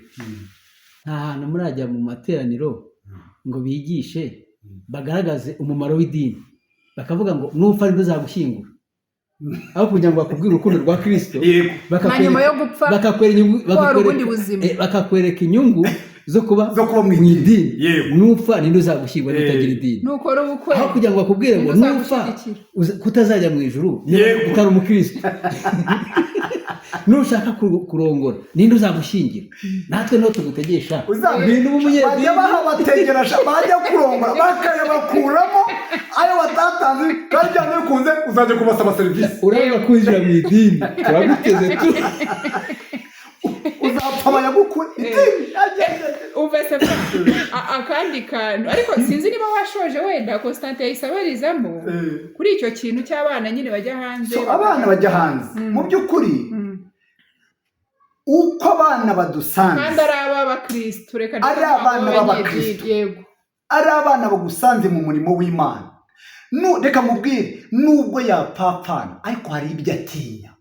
Speaker 1: Nta hantu murajya mu materaniro ngo bigishe, bagaragaze umumaro w'idini, bakavuga ngo nupfa nibwo uzagushyingura, aho kugira ngo bakubwire urukundo rwa Kirisito.
Speaker 3: Na nyuma yo gupfa
Speaker 1: bakakwereka inyungu,
Speaker 3: ko hari ubundi buzima.
Speaker 1: Bakakwereka inyungu zo kuba
Speaker 2: zo kuba mu
Speaker 1: mu idini. Nupfa ninde uzagushyingura utagira idini?
Speaker 3: Nukora ubukwe
Speaker 1: Aho kugira ngo bakubwire ngo
Speaker 3: ninde
Speaker 1: nupfa
Speaker 3: uzagushyigikira?
Speaker 1: Kutazajya mu ijuru niba utari umukristo, nushaka kurongora ninde uzagushyingira? Natwe niho tugutegesha. Ibintu b'umunyedini.
Speaker 2: Bajya bahabategeresha, bajya kurongora bakayabakuramo ayo batatanze, kandi byanze bikunze uzajya kubasaba serivisi.
Speaker 1: Uranga kwinjira mu idini, turaguteze tu.
Speaker 2: Uzapfa bayagukure idini.
Speaker 3: Umva se, akandi kantu, ariko sinzi niba washoje, wenda Constantin yahise abarizamo kuri icyo kintu cy'abana nyine bajya hanze.
Speaker 2: So, abana bajya hanze, mu by'ukuri, uko abana badusanze,
Speaker 3: kandi ari ab'abakirisitu, reka
Speaker 2: ari abana b'abakristu. Ari abana bagusanze mu murimo w'Imana, reka mubwire, nubwo yapfapfana ariko hari ibyo atinya.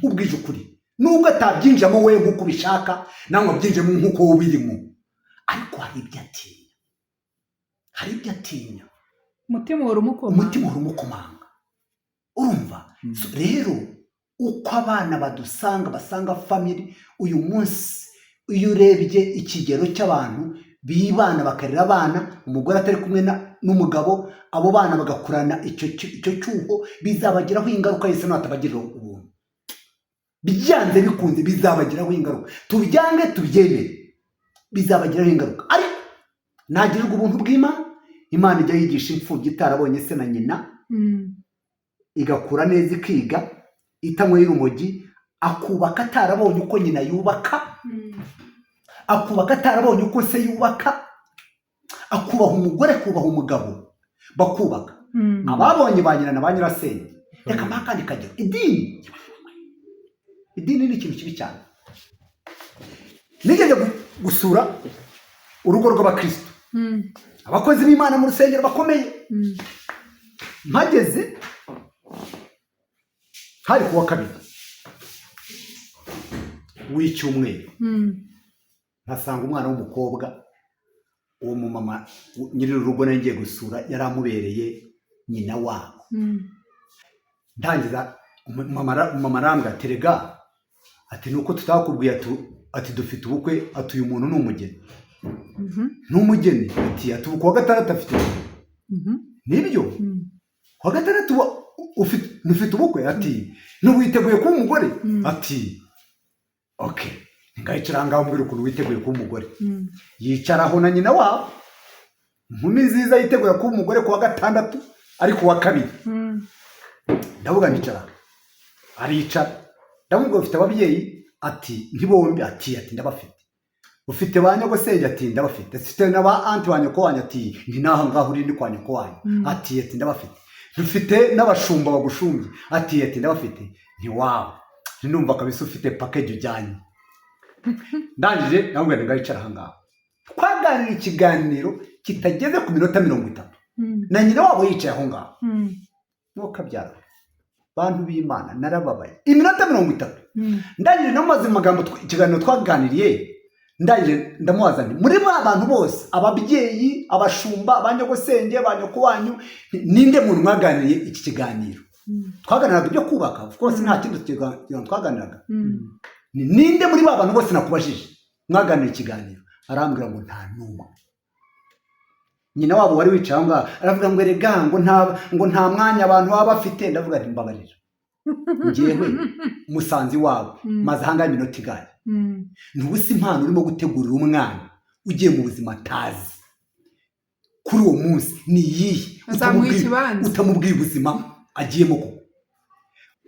Speaker 2: Ubwije ukuri, nubwo atabyinjiramo we nk'uko ubishaka, nawe abyinjiramo nk'uko wowe ubirimo, ariko hari ibyo atinya, hari ibyo atinya.
Speaker 3: Umutima uhora umukoma.
Speaker 2: Umutima uhora umukomanga, urumva? So, rero uko abana badusanga, basanga family uyu munsi, iyo urebye ikigero cy'abantu bibana bakarera abana umugore atari kumwe n'umugabo, abo bana bagakurana icyo cyuho, bizabagiraho ingaruka. Yese natabagirira ubuntu, byanze bikunze bizabagiraho ingaruka. Tubyange tubyemere, bizabagiraho ingaruka. Ariko nagirirwa ubuntu bw'Imana, Imana ijya yigisha imfubyi itarabonye se na nyina, igakura neza, ikiga, itanyweye urumogi, akubaka atarabonye uko nyina yubaka, akubaka atarabonye uko se yubaka, akubaha umugore, akubaha umugabo, bakubaka. Ababonye ba nyina na ba nyirasenge. Reka mbahe akandi kagero: idini. Idini ni ikintu kibi cyane. Nigeze gusura urugo rw'abakristo, abakozi b'Imana mu rusengero bakomeye. Mpageze hari kuwa kabiri w'icyumweru, nkasanga umwana w'umukobwa uwo mumama nyiri urugo nari ngiye gusura yari amubereye nyina wabo. Ndangiza umumama arambwira ati rega, ati nuko tutakubwiye, ati dufite ubukwe, ati uyu muntu ni umugeni. Ni umugeni, ati ubu kuwa gatandatu afite ubukwe. Nibyo? Kuwa gatandatu ufite ubukwe, ati n'ubu witeguye kuba umugore? Ati okay, ngayicara ngaho mbwira ukuntu witeguye kuba umugore. Yicaraho na nyina wabo, inkumi nziza yitegura kuba umugore kuwa gatandatu, ari kuwa kabiri. Ndavuga nicara, aricara. Ndamubwira ufite ababyeyi? Ati ntibombi, ati ndabafite. Ufite ba nyogosenge? Ati ndabafite. Ufite na ba aunty ba nyoko wanyu? Ati ni naho ngaho uri, ni kwa nyoko wanyu. Ati ndabafite. Ufite n'abashumba bagushumbye? Ati ndabafite. Ntiwaba ndumva kabisa ufite package ujyanye. Ndangije ndamubwira ngo ngayicara aha ngaho. Twaganira ikiganiro kitageze ku minota 30 na nyina wabo yicaye aho ngaho. Ntukabyara, bantu b'Imana, narababaye. Iminota 30. Ndangije namubaza mu magambo, ikiganiro twaganiriye, ndangije ndamubaza nti muri ba bantu bose, ababyeyi, abashumba, ba nyogosenge, ba nyoko wanyu, ninde muntu mwaganiriye iki kiganiro? Twaganiraga ibyo kubaka, of course, nta kindi kiganiro twaganiraga. Ni ninde muri ba bantu bose nakubajije mwaganiriye ikiganiro? Arambwira ngo nta n'umwe. Nyina wabo wari wicaye aho ngaho aravuga ngo erega ngo nta mwanya abantu baba bafite. Ndavuga nti mbabarira, njyewe musanzi wabo maze ahangaha iminota igaye. Ntubuze impano urimo gutegurira umwana ugiye mu buzima atazi kuri uwo munsi ni iyihe?
Speaker 3: Azamuha ikibanza.
Speaker 2: Utamubwiye ubuzima agiyemo koko.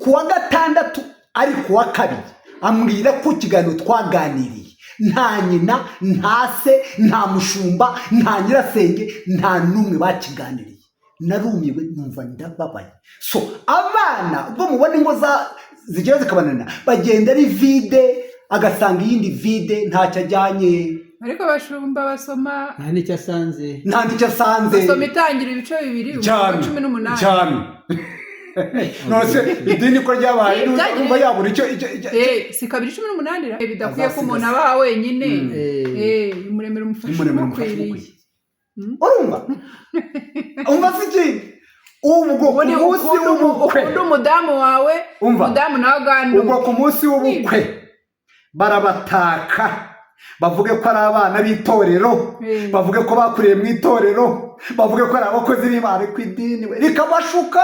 Speaker 2: Ku wa gatandatu, ari ku wa kabiri, ambwira ko ikiganiro twaganiriye nta nyina, nta se, nta mushumba, nta nyirasenge, nta n'umwe bakiganiriye. Narumiwe, numva ndababaye. So abana ubwo mubona ingo zigera zikabananira, bagenda ari vide, agasanga iyindi vide, ntacyo ajyanye.
Speaker 3: Ariko abashumba basoma
Speaker 1: Nta n'icyo asanze.
Speaker 2: Nta n'icyo asanze.
Speaker 3: Basoma Itangira ibice 2 umurongo wa 18.
Speaker 2: Cyane. None se idini ko ryabaye urumva yabura icyo
Speaker 3: Si 2:18 ra? Bidakwiye ko umuntu
Speaker 2: Azasigaza.
Speaker 3: aba wenyine. Imuremera umufasha
Speaker 2: Imuremera umufasha
Speaker 3: umukwiriye.
Speaker 2: umukwiriye. Urumva, umva si ikindi, ubwo ku
Speaker 3: Ubundi
Speaker 2: munsi w'ubukwe
Speaker 3: ukunda umudamu wawe,
Speaker 2: Umva.
Speaker 3: umudamu nawe aganduka.
Speaker 2: Ubwo ku munsi w'ubukwe barabataka, bavuge ko ari abana b'itorero, bavuge ko bakuriye mu itorero, bavuge ko ari abakozi b'Imana ku idini, we rikabashuka,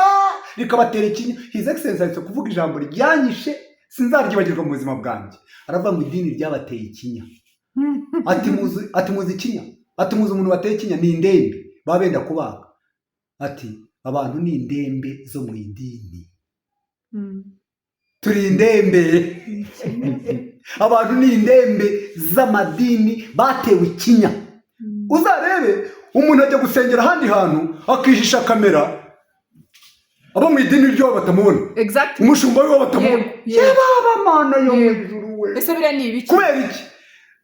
Speaker 2: rikabatera ikinya. His Excellence aherutse kuvuga ijambo ryanyishe, sinzaryibagirwa mu buzima bwanjye. Aravuga ngo idini ryabateye ikinya. Ati muzi ikinya? Ati muzi umuntu wateye ikinya? Ni indembe baba benda kubaga. Ati abantu ni indembe zo mu idini. Turi indembe, abantu ni indembe z'amadini, batewe ikinya. Uzarebe umuntu ajya gusengera ahandi hantu akihisha kamera, abo mu idini ryabo batamubona, umushumba we batamubona.
Speaker 3: Yego, yego.
Speaker 2: Yababa Mana yo mu ijuru we!
Speaker 3: Ese biriya ni ibiki?
Speaker 2: Kubera iki?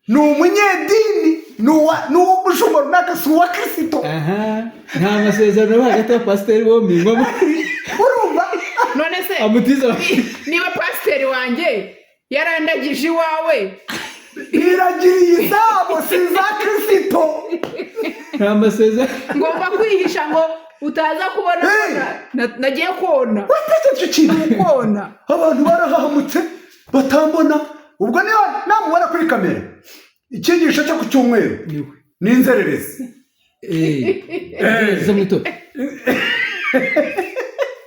Speaker 2: Ni umunyedini, ni uw'umushumba runaka, si uwa Kirisito.
Speaker 1: Aha nta masezerano aba hagati ya pasiteri bombi ngo
Speaker 2: Urumva?
Speaker 3: None se
Speaker 1: amutiza.
Speaker 3: niba pasiteri wanjye yarandagije iwawe?
Speaker 2: Biragiriye izabo, si iza Kirisito.
Speaker 1: Nta masezerano.
Speaker 3: Ngomba kwihisha ngo utaza kubona ko
Speaker 2: Hey!
Speaker 3: nagiye kona.
Speaker 2: Watekereje ikintu?
Speaker 3: Kona.
Speaker 2: Abantu barahahamutse batambona. Ubwo niba namubona kuri kamera, icyigisho cyo ku cyumweru
Speaker 1: Niwe.
Speaker 2: ni inzererezi.
Speaker 1: Inzererezi zo mu itorero.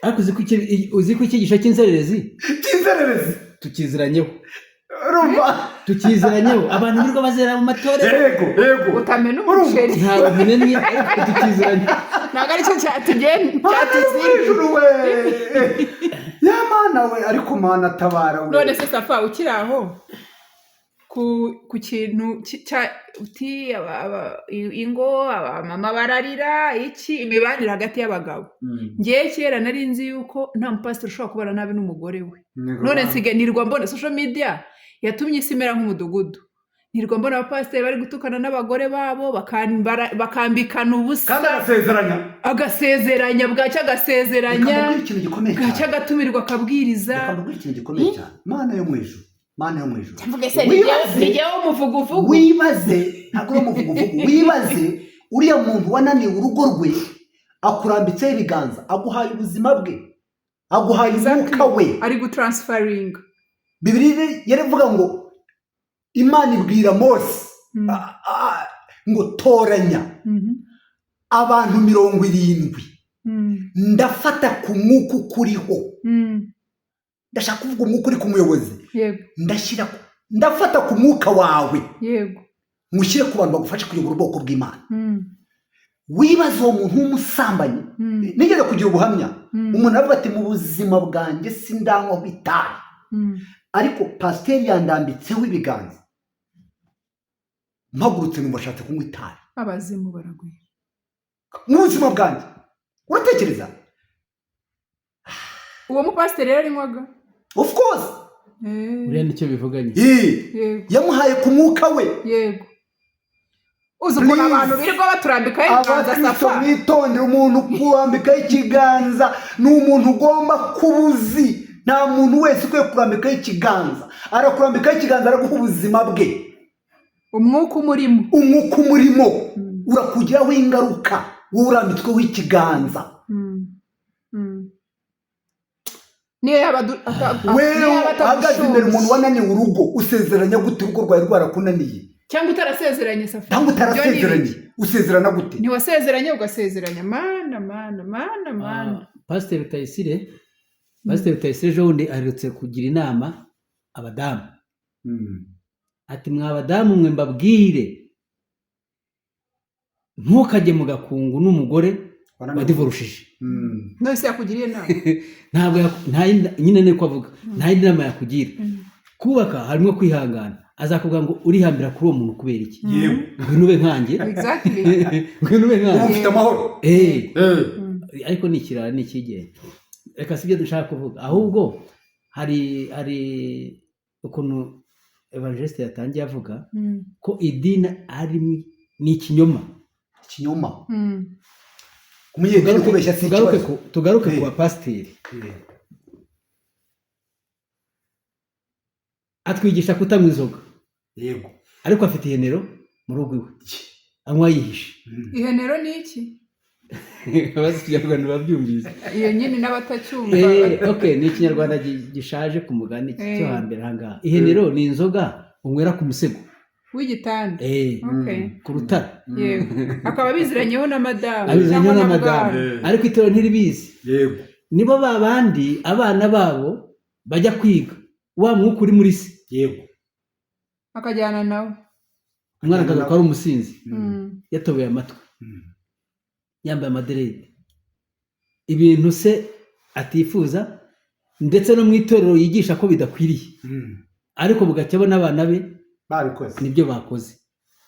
Speaker 1: Ariko uzi ko icyigisho cy'inzererezi
Speaker 2: cy'inzererezi
Speaker 1: tukiziranyeho?
Speaker 2: Urumva?
Speaker 1: Tukiziranyeho. Abantu birirwa bazera mu matorero.
Speaker 2: Yego.
Speaker 3: Utamena umuceri.
Speaker 1: Ntabwo ntumennye, ariko tukiziranye.
Speaker 3: Ntabwo aricyo cyatugenda
Speaker 2: Mana yo mu
Speaker 3: cyatuzinduye.
Speaker 2: ijuru we, ya Mana we, ariko Mana tabara we.
Speaker 3: None se Safa, ukiri aho ku kintu uti ingo, abamama bararira iki, imibanire hagati y'abagabo. Ngewe kera nari nzi yuko nta mupasiteri ushobora kubana nabi n'umugore we. None nsigaye nirwa mbona social media yatumye isi imera nk'umudugudu, nirwa mbona abapasiteri bari gutukana n'abagore babo, bakambikana ubusa.
Speaker 2: Kandi agasezeranya.
Speaker 3: Agasezeranya, bwacya agasezeranya.
Speaker 2: Reka mbabwire ikintu gikomeye
Speaker 3: Bwacya
Speaker 2: cyane.
Speaker 3: agatumirwa akabwiriza.
Speaker 2: Reka mbabwire ikintu gikomeye cyane. Mana yo mu ijuru, Mana yo mu ijuru!
Speaker 3: Mvuge se nijyewe umuvuguvugu?
Speaker 2: Wibaze, ntabwo uri umuvuguvugu. Wibaze uriya muntu wananiwe urugo rwe, akurambitseho ibiganza, aguhaye ubuzima bwe, aguhaye umwuka we.
Speaker 3: Ari gutransferinga.
Speaker 2: Bibiri yarivuga ngo Imana ibwira Mose ngo toranya abantu 70, ndafata ku mwuka ukuriho. Ndashaka kuvuga umwuka uri ku muyobozi. Ndafata ku mwuka wawe, mushyire ku bantu bagufasha kuyobora ubwoko bw'Imana. Wibaza uwo muntu w'umusambanyi. Nigeze kugira ubuhamya, umuntu aravuga ati mu buzima bwanjye sindanywaho itabi, ariko pasiteri yandambitseho ibiganza, mpagurutse numva ashatse kunywa itabi.
Speaker 3: Abazimu baragwira.
Speaker 2: Mu buzima bwanjye, uratekereza?
Speaker 3: Uwo mupasiteri yari anywaga?
Speaker 2: Of course.
Speaker 1: Buriya nicyo bivuganye.
Speaker 2: Yamuhaye ku mwuka we.
Speaker 3: Yego, uzi ukuntu
Speaker 2: Please.
Speaker 3: abantu birirwa baturambikaho ibiganza?
Speaker 2: Abakristo,
Speaker 3: Safa.
Speaker 2: mwitondere umuntu kurambikaho ikiganza. Ni umuntu ugomba kuba uzi. Nta muntu wese ukwiye kurambikaho ikiganza. Arakurambikaho ikiganza, araguha ubuzima bwe.
Speaker 3: Umwuka umurimo.
Speaker 2: Umwuka umurimo urakugiraho ingaruka, wowe urambitsweho ikiganza.
Speaker 3: Niyo yaba
Speaker 2: Wewe
Speaker 3: niyo yaba
Speaker 2: uhagaze imbere umuntu
Speaker 3: atagushumbye.
Speaker 2: wananiwe urugo, usezeranya gute urugo rwawe rwarakunaniye?
Speaker 3: Cyangwa utarasezeranye, Safa.
Speaker 2: Cyangwa
Speaker 3: Ibyo ni
Speaker 2: utarasezeranye.
Speaker 3: ibiki?
Speaker 2: Usezerana gute?
Speaker 3: Ntiwasezeranye, ugasezeranya. Mana, Mana, Mana, Mana!
Speaker 1: Pasiteri Rutayisire ejo bundi aherutse kugira inama abadamu, ati: "Mwa badamu mwe, mbabwire, ntukajye mu gakungu n'umugore wadivorushije."
Speaker 3: None se yakugiriye inama?
Speaker 1: Ntabwo nta nyine niko avuga, nta yindi nama yakugira. Kubaka harimo kwihangana. Azakubwira ngo urihambira kuri uwo muntu kubera iki? Ngwino ube nkanjye. Ngwino ube
Speaker 2: Uba
Speaker 1: nkanjye.
Speaker 2: ufite amahoro.
Speaker 1: Ariko ni ikirara, ni ikigenge. Reka si ibyo dushaka kuvuga, ahubwo hari ukuntu evangeliste yatangiye avuga ko idini ari ni ikinyoma.
Speaker 2: Ikinyoma. Umunyedini kubeshya si
Speaker 1: Tugaruke
Speaker 2: ikibazo.
Speaker 1: Tugaruke ku bapasiteri. Atwigisha kutanywa inzoga, ariko afite ihenero mu rugo iwe, anywa yihishe.
Speaker 3: Ihenero ni iki?
Speaker 1: Abazi ikinyarwanda babyumvise.
Speaker 3: Iyo nyine n'abatacyumva.
Speaker 1: Okay, ni ikinyarwanda gishaje ku mugani cyo hambere aha ngaha. Ihenero ni inzoga unywera ku musego
Speaker 3: w'igitanda.
Speaker 1: Ku rutara.
Speaker 3: Yego, akaba abiziranyeho na madamu
Speaker 1: Abiziranyeho
Speaker 3: cyangwa
Speaker 1: na
Speaker 3: na
Speaker 1: madamu.
Speaker 3: bwana.
Speaker 1: Ariko itorero ntiribizi. Nibo ba bandi abana babo bajya kwiga wa mwuka uri muri se,
Speaker 3: akajyana nawe.
Speaker 1: Umwana akagaruka ari umusinzi, yatoboye amatwi, yambaye amaderede, ibintu se atifuza, ndetse no mu itorero yigisha ko bidakwiriye, ariko bugacya bo n'abana be
Speaker 2: babikoze.
Speaker 1: Nibyo bakoze.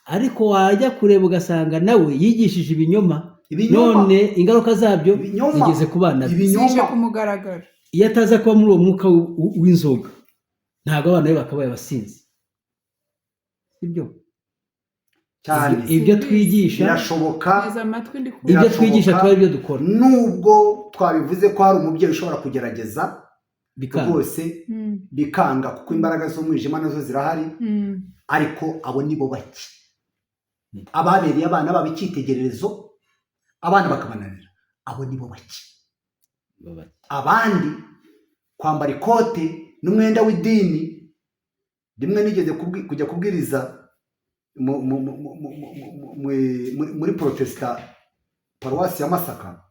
Speaker 1: Ariko wajya kureba ugasanga nawe yigishije ibinyoma.
Speaker 2: Ibinyoma.
Speaker 1: None ingaruka zabyo
Speaker 2: Ibinyoma.
Speaker 1: zigeze ku bana be.
Speaker 2: Ibinyoma.
Speaker 3: Zije ku mugaragaro.
Speaker 1: Iyo ataza kuba muri uwo mwuka w'inzoga, ntabwo abana be bakabaye abasinzi, sibyo?
Speaker 2: Cyane.
Speaker 1: Ibyo twigisha
Speaker 2: Birashoboka.
Speaker 3: Neza amatwi ndi kumva.
Speaker 1: Ibyo
Speaker 2: Birashoboka.
Speaker 1: twigisha tuba aribyo dukora.
Speaker 2: Nubwo twabivuze ko hari umubyeyi ushobora kugerageza
Speaker 1: bikanga
Speaker 2: rwose bikanga, kuko imbaraga z'umwijima nazo zirahari, ariko abo ni bo bake. Ababereye abana babo icyitegererezo, abana bakabananira, abo ni bo bake. Abandi kwambara ikote n'umwenda w'idini. Rimwe nigeze kujya kubwiriza muri protesita, paruwasi ya Masaka.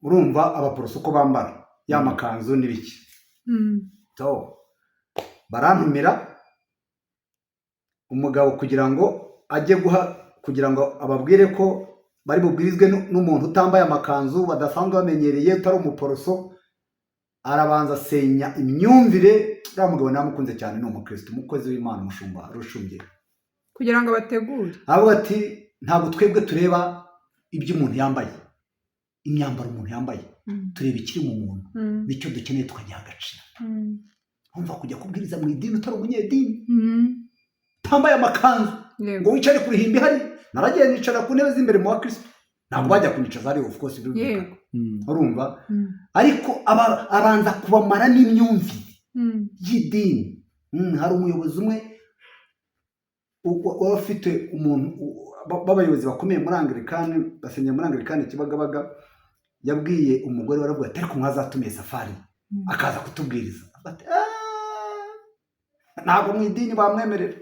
Speaker 2: Urumva abaporoso uko bambara ya makanzu n'ibiki. So, barantumira umugabo kugira ngo ajye guha, kugira ngo ababwire ko bari bubwirizwe n'umuntu utambaye amakanzu badasanzwe bamenyereye, utari umuporoso. Arabanza asenya imyumvire. Uriya mugabo namukunze cyane, ni umukristo, umukozi w'Imana, umushumba rushumbye.
Speaker 3: Kugira ngo bategure.
Speaker 2: Aravuga ati: "Ntabwo twebwe tureba ibyo umuntu yambaye, imyambaro umuntu yambaye, tureba ikiri mu muntu, nicyo dukeneye tukagiha agaciro." Umva, kujya kubwiriza mu idini utari umunyedini, utambaye amakanzu, ngo wicare ku ruhimbi. Hari naragiye nicara ku ntebe z'imbere mu bakristo, ntabwo bajya kunyicaza hariya, of course birumvikana. Urumva, ariko abanza kubamara n'imyumvire y'idini. Hari umuyobozi umwe wari ufite umuntu b'abayobozi bakomeye muri Anglikani, basengera muri Anglikani Kibagabaga, yabwiye umugore we, aravuga ati: "Ariko mwazatumiye Safari akaza kutubwiriza." Avuga ati: "Ah, ntabwo mu idini bamwemerera."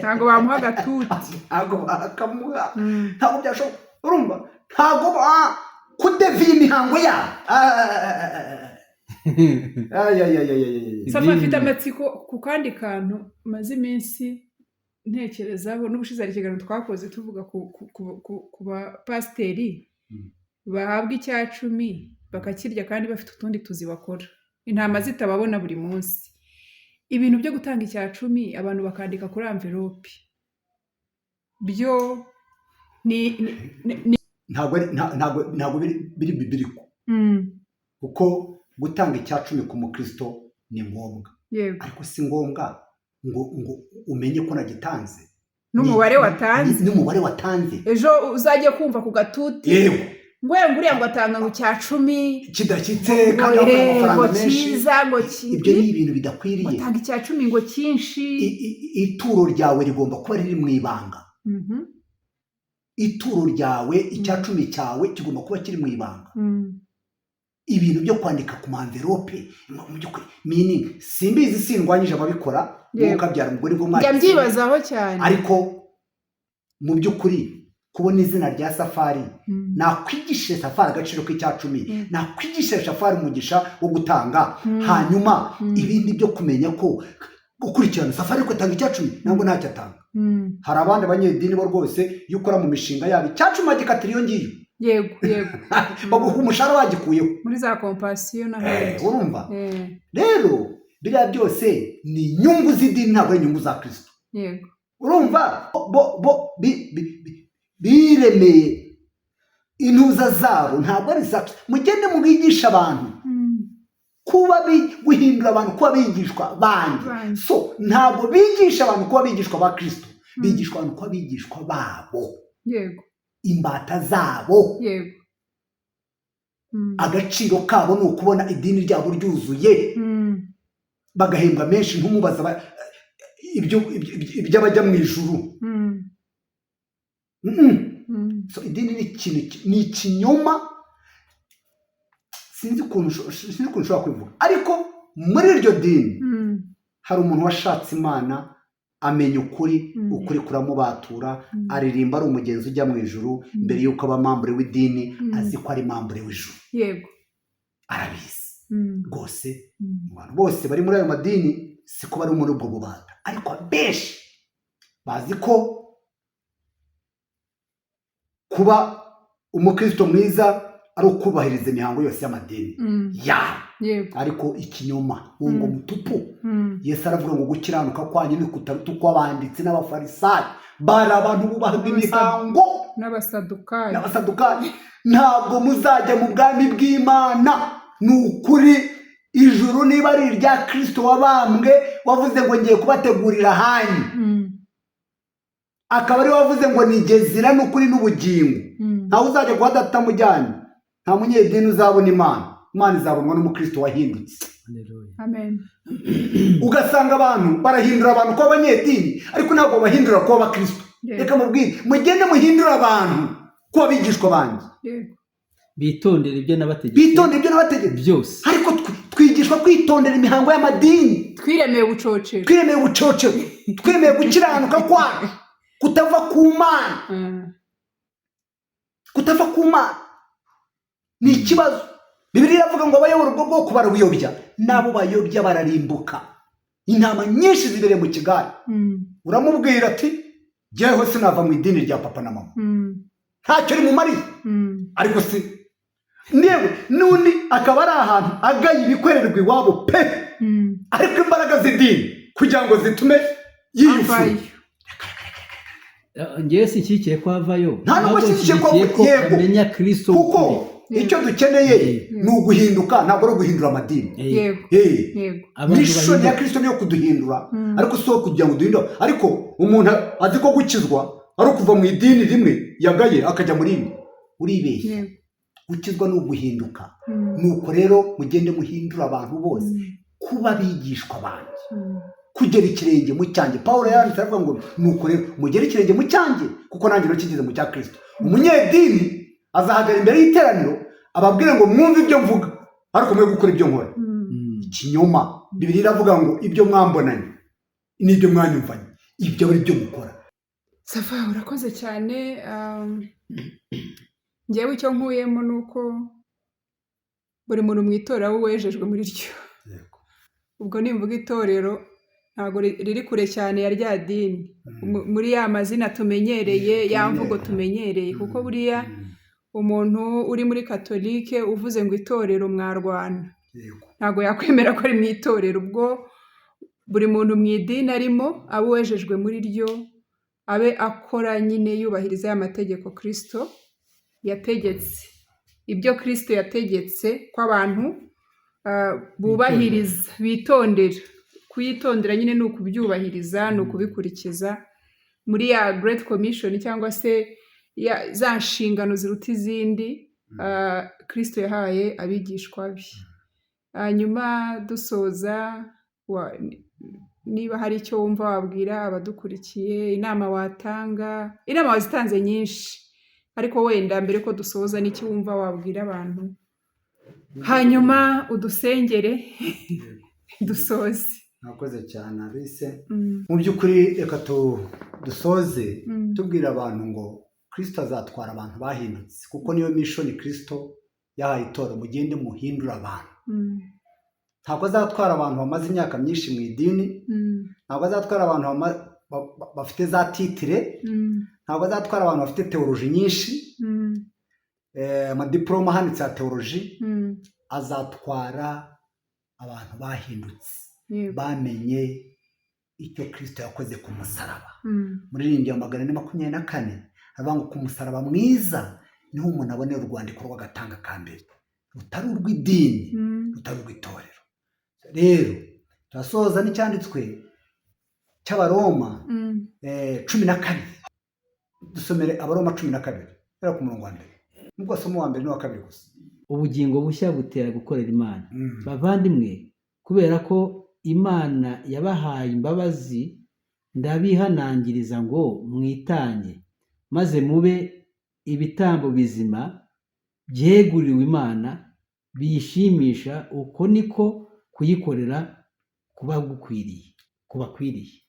Speaker 3: Ntabwo bamuha agatuti.
Speaker 2: Ntabwo bakamuha. Ntabwo byashoboka. Urumva, ntabwo kudeviye imihango yabo. Ay, ay, ay, ay, ay, ay.
Speaker 3: Safa, mfite amatsiko ku kandi kantu maze iminsi ntekerezaho. N'ubushize hari ikiganiro twakoze tuvuga ku bapasiteri bahabwa icya cumi bakakirya kandi bafite utundi tuzi bakora, intama zitababona buri munsi. Ibintu byo gutanga icya cumi, abantu bakandika kuri envelope, byo ni
Speaker 2: Ntabwo biri biblical, kuko gutanga icya cumi ku mukristo ni ngombwa, ariko si ngombwa ngo umenye ko nagitanze.
Speaker 3: N'umubare watanze.
Speaker 2: N'umubare watanze.
Speaker 3: Ejo uzajye kumva ku gatuti ngo nguriya ngo atanga ngo icya cumi
Speaker 2: kidashyitse
Speaker 3: ngo
Speaker 2: kandi bakora
Speaker 3: ngo
Speaker 2: amafaranga menshi.
Speaker 3: Cyiza ngo
Speaker 2: Ibyo ni ibintu bidakwiriye.
Speaker 3: Ngo atanga icya cumi ngo cyinshi.
Speaker 2: Ituro ryawe rigomba kuba riri mu ibanga. Ituro ryawe, icya cumi cyawe kigomba kuba kiri mu ibanga. Ibintu byo kwandika ku ma enveloppe, mu by'ukuri meaning simbizi, sindwanyije ababikora.
Speaker 3: Yego.
Speaker 2: Wowe ukabyara umugore bwo
Speaker 3: Njya mbyibazaho cyane.
Speaker 2: Ariko mu by'ukuri kubona izina rya Safari, nakwigishije Safari agaciro k'icyacumi, nakwigishije Safari umugisha wo gutanga, hanyuma ibindi byo kumenya ko gukurikirana Safari ko atanga icyacumi ntabwo ntacyo atanga. Hari abandi banyedini bo rwose, iyo ukora mu mishinga yabo, icyacumi bagikatira iyo ngiyo.
Speaker 3: yego yego
Speaker 2: Baguha umushahara bagikuyeho.
Speaker 3: Muri za Compassion n'ahandi.
Speaker 2: Urumva rero biriya byose ni inyungu z'idini, ntabwo ari inyungu za Kirisito. Urumva bo biremeye intuza zabo, ntabwo ari iza Kristo. Mugende mubigisha abantu kuba guhindura abantu kuba abigishwa banjye.
Speaker 3: Banjye.
Speaker 2: So ntabwo bigisha abantu kuba abigishwa ba Kirisito, bigishwa abantu kuba abigishwa babo, imbata zabo. Agaciro kabo ni ukubona idini ryabo ryuzuye, bagahembwa menshi. Ntumubaza iby'abajya mu ijuru. So idini ni ikintu ni ikinyoma. Sinzi ukuntu ushobora kubivuga, ariko muri iryo dini hari umuntu washatse Imana, amenya ukuri, ukuri kuramubatura, aririmba ari umugenzi ujya mu ijuru. Mbere y'uko aba membre w'idini, azi ko ari membre w'ijuru. Arabizi rwose. Abantu bose bari muri ayo madini siko bari muri ubwo bubata, ariko abenshi bazi ko kuba umukristo mwiza ari ukubahiriza imihango yose y'amadini ya ariko ikinyoma ngo mutupu. Yesu aravuga ngo gukiranuka kwanyu ni kutaruta ukw'abanditsi n'Abafarisayo, bari abantu bubahaga imihango,
Speaker 3: n'Abasadukayo.
Speaker 2: N'Abasadukayo. Ntabwo muzajya mu bwami bw'Imana. Ni ukuri, ijuru niba ari irya Kirisito wabambwe, wavuze ngo ngiye kubategurira ahanyu, akaba ari we wavuze ngo nigezira n'ukuri n'ubugingo, ntawe uzajya guha Data amujyanye. Nta munyedini uzabona Imana. Imana izabonwa n'umukristo wahindutse.
Speaker 1: Haleluya.
Speaker 3: Amen.
Speaker 2: Ugasanga abantu barahindura abantu kuba abanyedini, ariko ntabwo bahindura kuba abakristo. Reka mubwire, mugende muhindure abantu kuba abigishwa banjye.
Speaker 1: Bitondere ibyo nabategetse
Speaker 2: bitondere ibyo nabategetse
Speaker 1: byose.
Speaker 2: Ariko twigishwa kwitondera imihango y'amadini.
Speaker 3: Twiremeye ubucocero.
Speaker 2: Twiremeye ubucocero, twiremeye gukiranuka kwacu kutava ku Mana. Kutava ku Mana ni ikibazo. Bibiliya iravuga ngo abayobora ubwo bwoko barabuyobya, n'abo bayobya bararimbuka. Intama nyinshi zibereye mu kigare. Uramubwira ati jyewe sinava mu idini rya papa na mama, ntacyo rimumariye. Ariko si yewe n'undi akaba ari ahantu agaye ibikorerwa iwabo pe, ariko imbaraga z'idini kugira ngo zitume yiyufura.
Speaker 3: Avayo.
Speaker 1: Ngewe sinshyigikiye ko avayo.
Speaker 2: Nta nubwo
Speaker 1: Ahubwo
Speaker 2: nshyigikiye ko
Speaker 1: nshyigikiye ko amenya Kristo
Speaker 2: kuko
Speaker 1: w'ukuri.
Speaker 2: Icyo dukeneye ni uguhinduka, ntabwo ari uguhindura amadini.
Speaker 1: Abantu
Speaker 2: Mission ya
Speaker 1: bahinduka.
Speaker 2: Kristo niyo kuduhindura, ariko si uwo kugira ngo duhindure. Ariko umuntu azi ko gukizwa ari ukuva mu idini rimwe yagaye akajya mu rindi. Uribeshya. Gukizwa ni uguhinduka. Nuko rero mugende muhindura abantu bose kuba abigishwa banjye, kugera ikirenge mu cyanjye. Paul yaranditse aravuga ngo nuko rero mugere ikirenge mu cyanjye, kuko nanjye nakigeze mu cya Kristo. Umunyedini azahagarara imbere y'iteraniro ababwire ngo mwumve ibyo mvuga, ariko mwe gukora ibyo nkora. Ikinyoma. Bibiliya iravuga ngo ibyo mwambonanye n'ibyo mwanyumvanye, ibyo ari byo mukora.
Speaker 3: Safa, urakoze cyane. Njyewe icyo nkuyemo ni uko buri muntu mu itorero aba uwejejwe muri ryo. Ubwo nimvuga itorero, ntabwo riri kure cyane ya rya dini, muri ya mazina tumenyereye, ya mvugo tumenyereye, kuko buriya umuntu uri muri Katolike uvuze ngo itorero, mwarwana. Ntabwo yakwemera ko ari mu itorero. Ubwo buri muntu mu idini arimo abe uwejejwe muri ryo, abe akora nyine yubahiriza ya mategeko Kirisito yategetse, ibyo Kirisito yategetse ko abantu bubahiriza, bitondera. Kuyitondera nyine ni ukubyubahiriza, ni ukubikurikiza muri ya Great Commission, cyangwa se za nshingano ziruta izindi Kirisito yahaye abigishwa be. Hanyuma dusoza, niba hari icyo wumva wabwira abadukurikiye, inama watanga, inama wazitanze nyinshi, ariko wenda mbere ko dusoza, n'icyo wumva wabwira abantu? Hanyuma udusengere dusoze.
Speaker 2: Mwakoze cyane, Alice.
Speaker 3: Mm.
Speaker 2: Mu by'ukuri, reka dusoze tubwira abantu ngo Kirisito azatwara abantu bahindutse, kuko niyo mission Kirisito yahaye itorero: mugende muhindure abantu. Ntabwo azatwara abantu bamaze imyaka myinshi mu idini, ntabwo azatwara abantu bafite za titre, ntabwo azatwara abantu bafite théologie nyinshi, amadiporoma ahanitse ya théologie. Azatwara abantu bahindutse, bamenye icyo Kirisito yakoze ku musaraba. Muririmbyi wa 424 aravuga ngo ku musaraba mwiza niho umuntu abonera urwandiko rw'agatanga ka mbere, rutari urw'idini, rutari urw'itorero. Rero turasoza n'icyanditswe cy'Abaroma 12. Dusomere Abaroma 12, guhera ku murongo wa mbere, nubwo wasoma uwa mbere n'uwa kabiri gusa.
Speaker 1: Ubugingo bushya butera gukorera Imana. Bavandimwe, kubera ko Imana yabahaye imbabazi, ndabihanangiriza ngo mwitange maze mube ibitambo bizima byeguriwe Imana, biyishimisha. Uko niko kuyikorera kuba gukwiriye, kubakwiriye.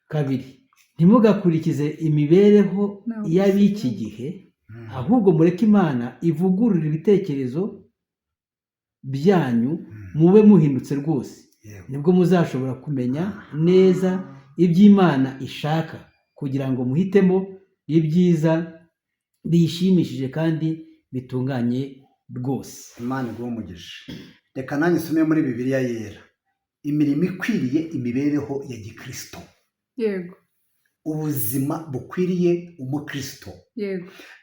Speaker 1: Kabiri, ntimugakurikize imibereho
Speaker 3: Ntabwo
Speaker 1: y'ab'iki
Speaker 3: gusiga.
Speaker 1: gihe, ahubwo mureke Imana ivugurure ibitekerezo byanyu, mube muhindutse rwose. Nibwo muzashobora kumenya neza iby'Imana ishaka, kugira ngo muhitemo ibyiza biyishimishije kandi bitunganye rwose.
Speaker 2: Imana iguhe umugisha. Reka nanjye nsome muri Bibiliya Yera imirimo ikwiriye imibereho ya gikirisito, ubuzima bukwiriye umukristo.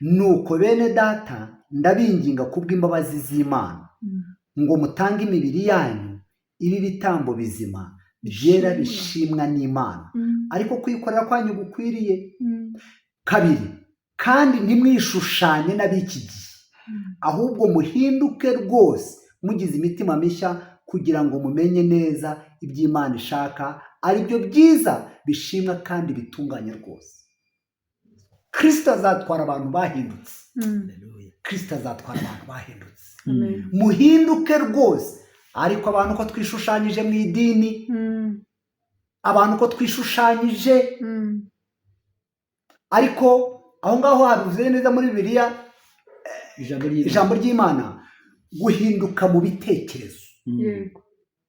Speaker 2: Nuko bene data, ndabinginga kubw'imbabazi z'Imana ngo mutange imibiri yanyu ibe ibitambo bizima, byera,
Speaker 3: Bishimwa.
Speaker 2: bishimwa n'Imana, ariko kwikorera kwanyu gukwiriye. Kabiri, kandi ntimwishushanye n'ab'iki gihe, ahubwo muhinduke rwose mugize imitima mishya, kugira ngo mumenye neza iby'Imana ishaka, ari byo byiza bishimwa kandi bitunganye rwose. Kirisito azatwara abantu bahindutse.
Speaker 1: Haleluya.
Speaker 2: Kirisito azatwara abantu bahindutse.
Speaker 3: Amen.
Speaker 2: Muhinduke rwose. Ariko abantu ko twishushanyije mu idini, abantu ko twishushanyije, ariko aho ngaho habivuze neza muri Bibiliya,
Speaker 1: Ijambo ry'Imana.
Speaker 2: Ijambo ry'Imana, guhinduka mu bitekerezo,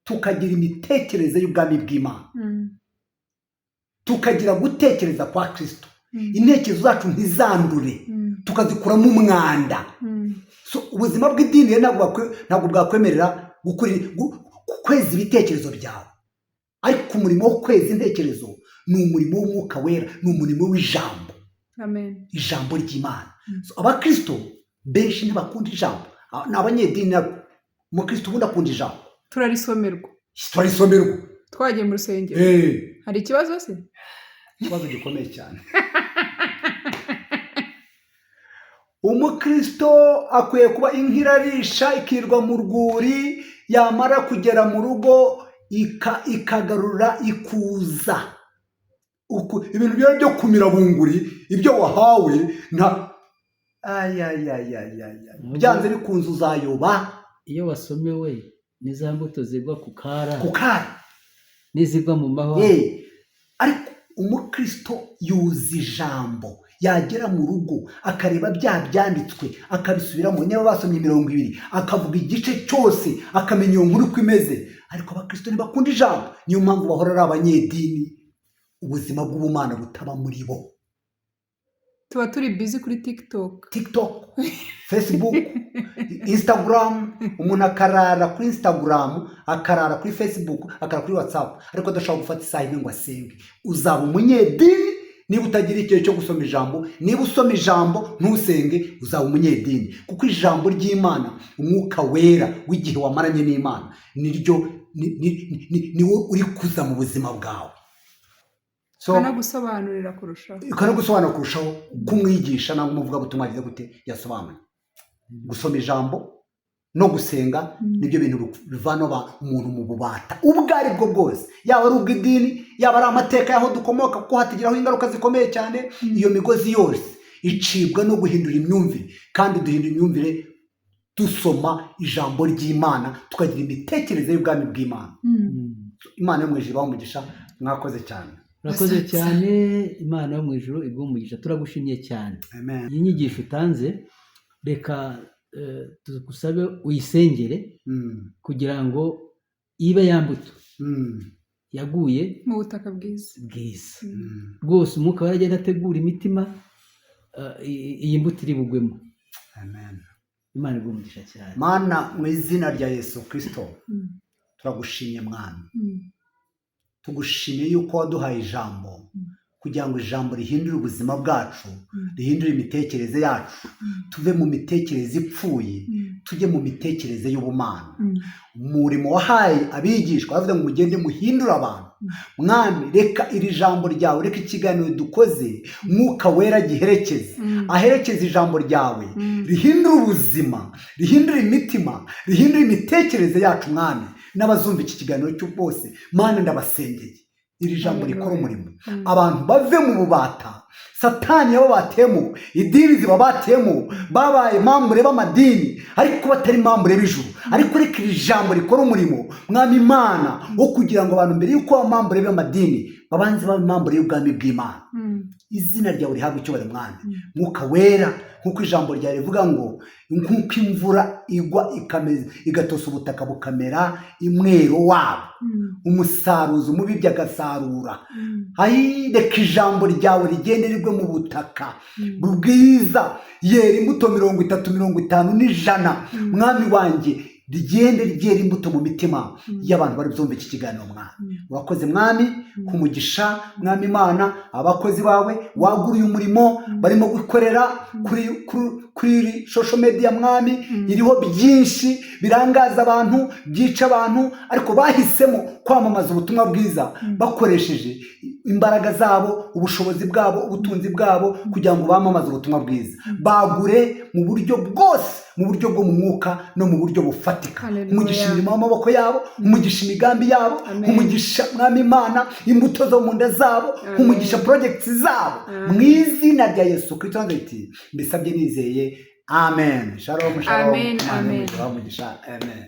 Speaker 2: tukagira imitekerereze y'ubwami bw'Imana, tukagira gutekereza kwa Kirisito, intekerezo zacu ntizandure, tukazikuramo umwanda. So, ubuzima bw'idini rero ntabwo bwakwemerera kweza ibitekerezo byawe, ariko umurimo wo kweza intekerezo ni umurimo w'Umwuka Wera, ni umurimo w'ijambo,
Speaker 3: Amen.
Speaker 2: ijambo ry'Imana. So, abakristo benshi ntibakunda ijambo. Ah, ni abanyedini nabo. Umukristo ubundi akunda ijambo.
Speaker 3: Turarisomerwa.
Speaker 2: Turarisomerwa.
Speaker 3: Twagiye mu rusengero. Hari ikibazo se?
Speaker 2: Ikibazo gikomeye cyane. Umukristo akwiye kuba inka irarisha ikirwa mu rwuri, yamara kugera mu rugo ikagarura ikuza. Ibintu byawe byo kumira bunguri ibyo wahawe nta ayayayayaya, byanze bikunze uzayoba.
Speaker 1: Iyo wasomewe ni za mbuto zigwa ku kara,
Speaker 2: ku kara,
Speaker 1: n'izigwa mu mahwa.
Speaker 2: Ariko umukristo yuza ijambo, yagera mu rugo akareba bya byanditswe, akabisubiramo. Niba basomye imirongo ibiri, akavuga igice cyose, akamenya iyo nkuru uko imeze. Ariko abakristo ntibakunda ijambo, niyo mpamvu bahora ari abanyedini, ubuzima bw'ubumana butaba muri bo.
Speaker 3: Tuba turi busy kuri TikTok.
Speaker 2: TikTok, Facebook, Instagram. Umuntu akarara kuri Instagram, akarara kuri Facebook, akarara kuri WhatsApp, ariko adashobora gufata isaha imwe ngo asenge. Uzaba umunyedini niba utagira igihe cyo gusoma ijambo. Niba usoma ijambo ntusenge, uzaba umunyedini, kuko ijambo ry'Imana, Umwuka Wera w'igihe wamaranye n'Imana, niryo niwo uri kuza mu buzima bwawe. So,
Speaker 3: ukanagusobanurira kurushaho.
Speaker 2: Ukanagusobanura kurushaho kumwigisha nangwa umuvugabutumwa yagize gute, yasobanuye. Gusoma ijambo no gusenga nibyo bintu bivana umuntu mu bubata ubwo ari bwo bwose, yaba ari ubw'idini, yaba ari amateka y'aho dukomoka, kuko hatugiraho ingaruka zikomeye cyane. Iyo migozi yose icibwa no guhindura imyumvire, kandi duhindura imyumvire Dusoma ijambo ry'Imana, tukagira imitekerereze y'ubwami bw'Imana. Imana yo mu ijuru ibahe umugisha. Mwakoze cyane.
Speaker 1: Urakoze
Speaker 3: Asante.
Speaker 1: cyane. Imana yo mu ijuru iguhe umugisha, turagushimye cyane.
Speaker 2: Amen.
Speaker 1: Iyi nyigisho utanze, reka tugusabe uyisengere kugira ngo ibe ya mbuto yaguye
Speaker 3: mu butaka bwiza.
Speaker 1: Bwiza. Rwose Umwuka waragenda ategura imitima, iyi mbuto iri bugwemo.
Speaker 2: Amen.
Speaker 1: Imana iguhe umugisha cyane.
Speaker 2: Mana, mu izina rya Yesu Kirisito, turagushimye Mwami. Tugushimiye yuko waduhaye ijambo kugira ngo ijambo rihindure ubuzima bwacu, rihindure imitekerereze yacu, tuve mu mitekerereze ipfuye, tujye mu mitekerereze y'ubumana. Umurimo wahaye abigishwa bavuga ngo mugende muhindure abantu. Mwami, reka iri jambo ryawe, reka ikiganiro dukoze, Mwuka Wera giherekeze, aherekeze ijambo ryawe, rihindure ubuzima, rihindure imitima, rihindure imitekerereze yacu. Mwami, n'abazumva iki kiganiro cyo bose, Mana, ndabasengeye, iri jambo rikora umurimo, abantu bave mu bubata Satani yababatemo, idini zibabatemo, babaye membre b'amadini ariko batari membre b'ijuru. Ariko reka iri jambo rikora umurimo, Mwami Imana, wo kugira ngo abantu mbere y'uko baba membre b'amadini babanze babe membre y'ubwami bw'Imana. Izina ryawe rihabwe icyubahiro, Mwami. Mwuka Wera, nk'uko ijambo ryawe rivuga ngo nk'uko imvura igwa ikameza, igatosa ubutaka bukamera imwero wabo, umusaruzi umubibyi agasarura. Ayi, reka ijambo ryawe rigende rigwe mu butaka bwiza, yera imbuto 30, 50 n'ijana. Mwami wanjye, rigende ryera imbuto mu mitima y'abantu bari byumva iki kiganiro. Mwami, urakoze. Mwami, kumugisha, Mwami Imana, abakozi bawe waguriye umurimo barimo gukorera kuri iri social media. Mwami, iriho byinshi birangaza abantu, byica abantu, ariko bahisemo kwamamaza ubutumwa bwiza bakoresheje imbaraga zabo, ubushobozi bwabo, ubutunzi bwabo, kugira ngo bamamaze ubutumwa bwiza, bagure mu buryo bwose, mu buryo bwo mu mwuka no mu buryo bufatika.
Speaker 3: Hallelujah.
Speaker 2: Umugisha imirimo y'amaboko yabo, umugisha imigambi yabo,
Speaker 3: Amen.
Speaker 2: umugisha, Mwami Imana, imbuto zo mu nda zabo,
Speaker 3: Amen.
Speaker 2: umugisha projects zabo.
Speaker 3: Amen.
Speaker 2: Mu izina rya Yesu Kristo Nazareti mbisabye nizeye, amen. Shalom, shalom.
Speaker 3: Amen,
Speaker 2: Imana
Speaker 3: amen.
Speaker 2: ibahe umugisha. Amen.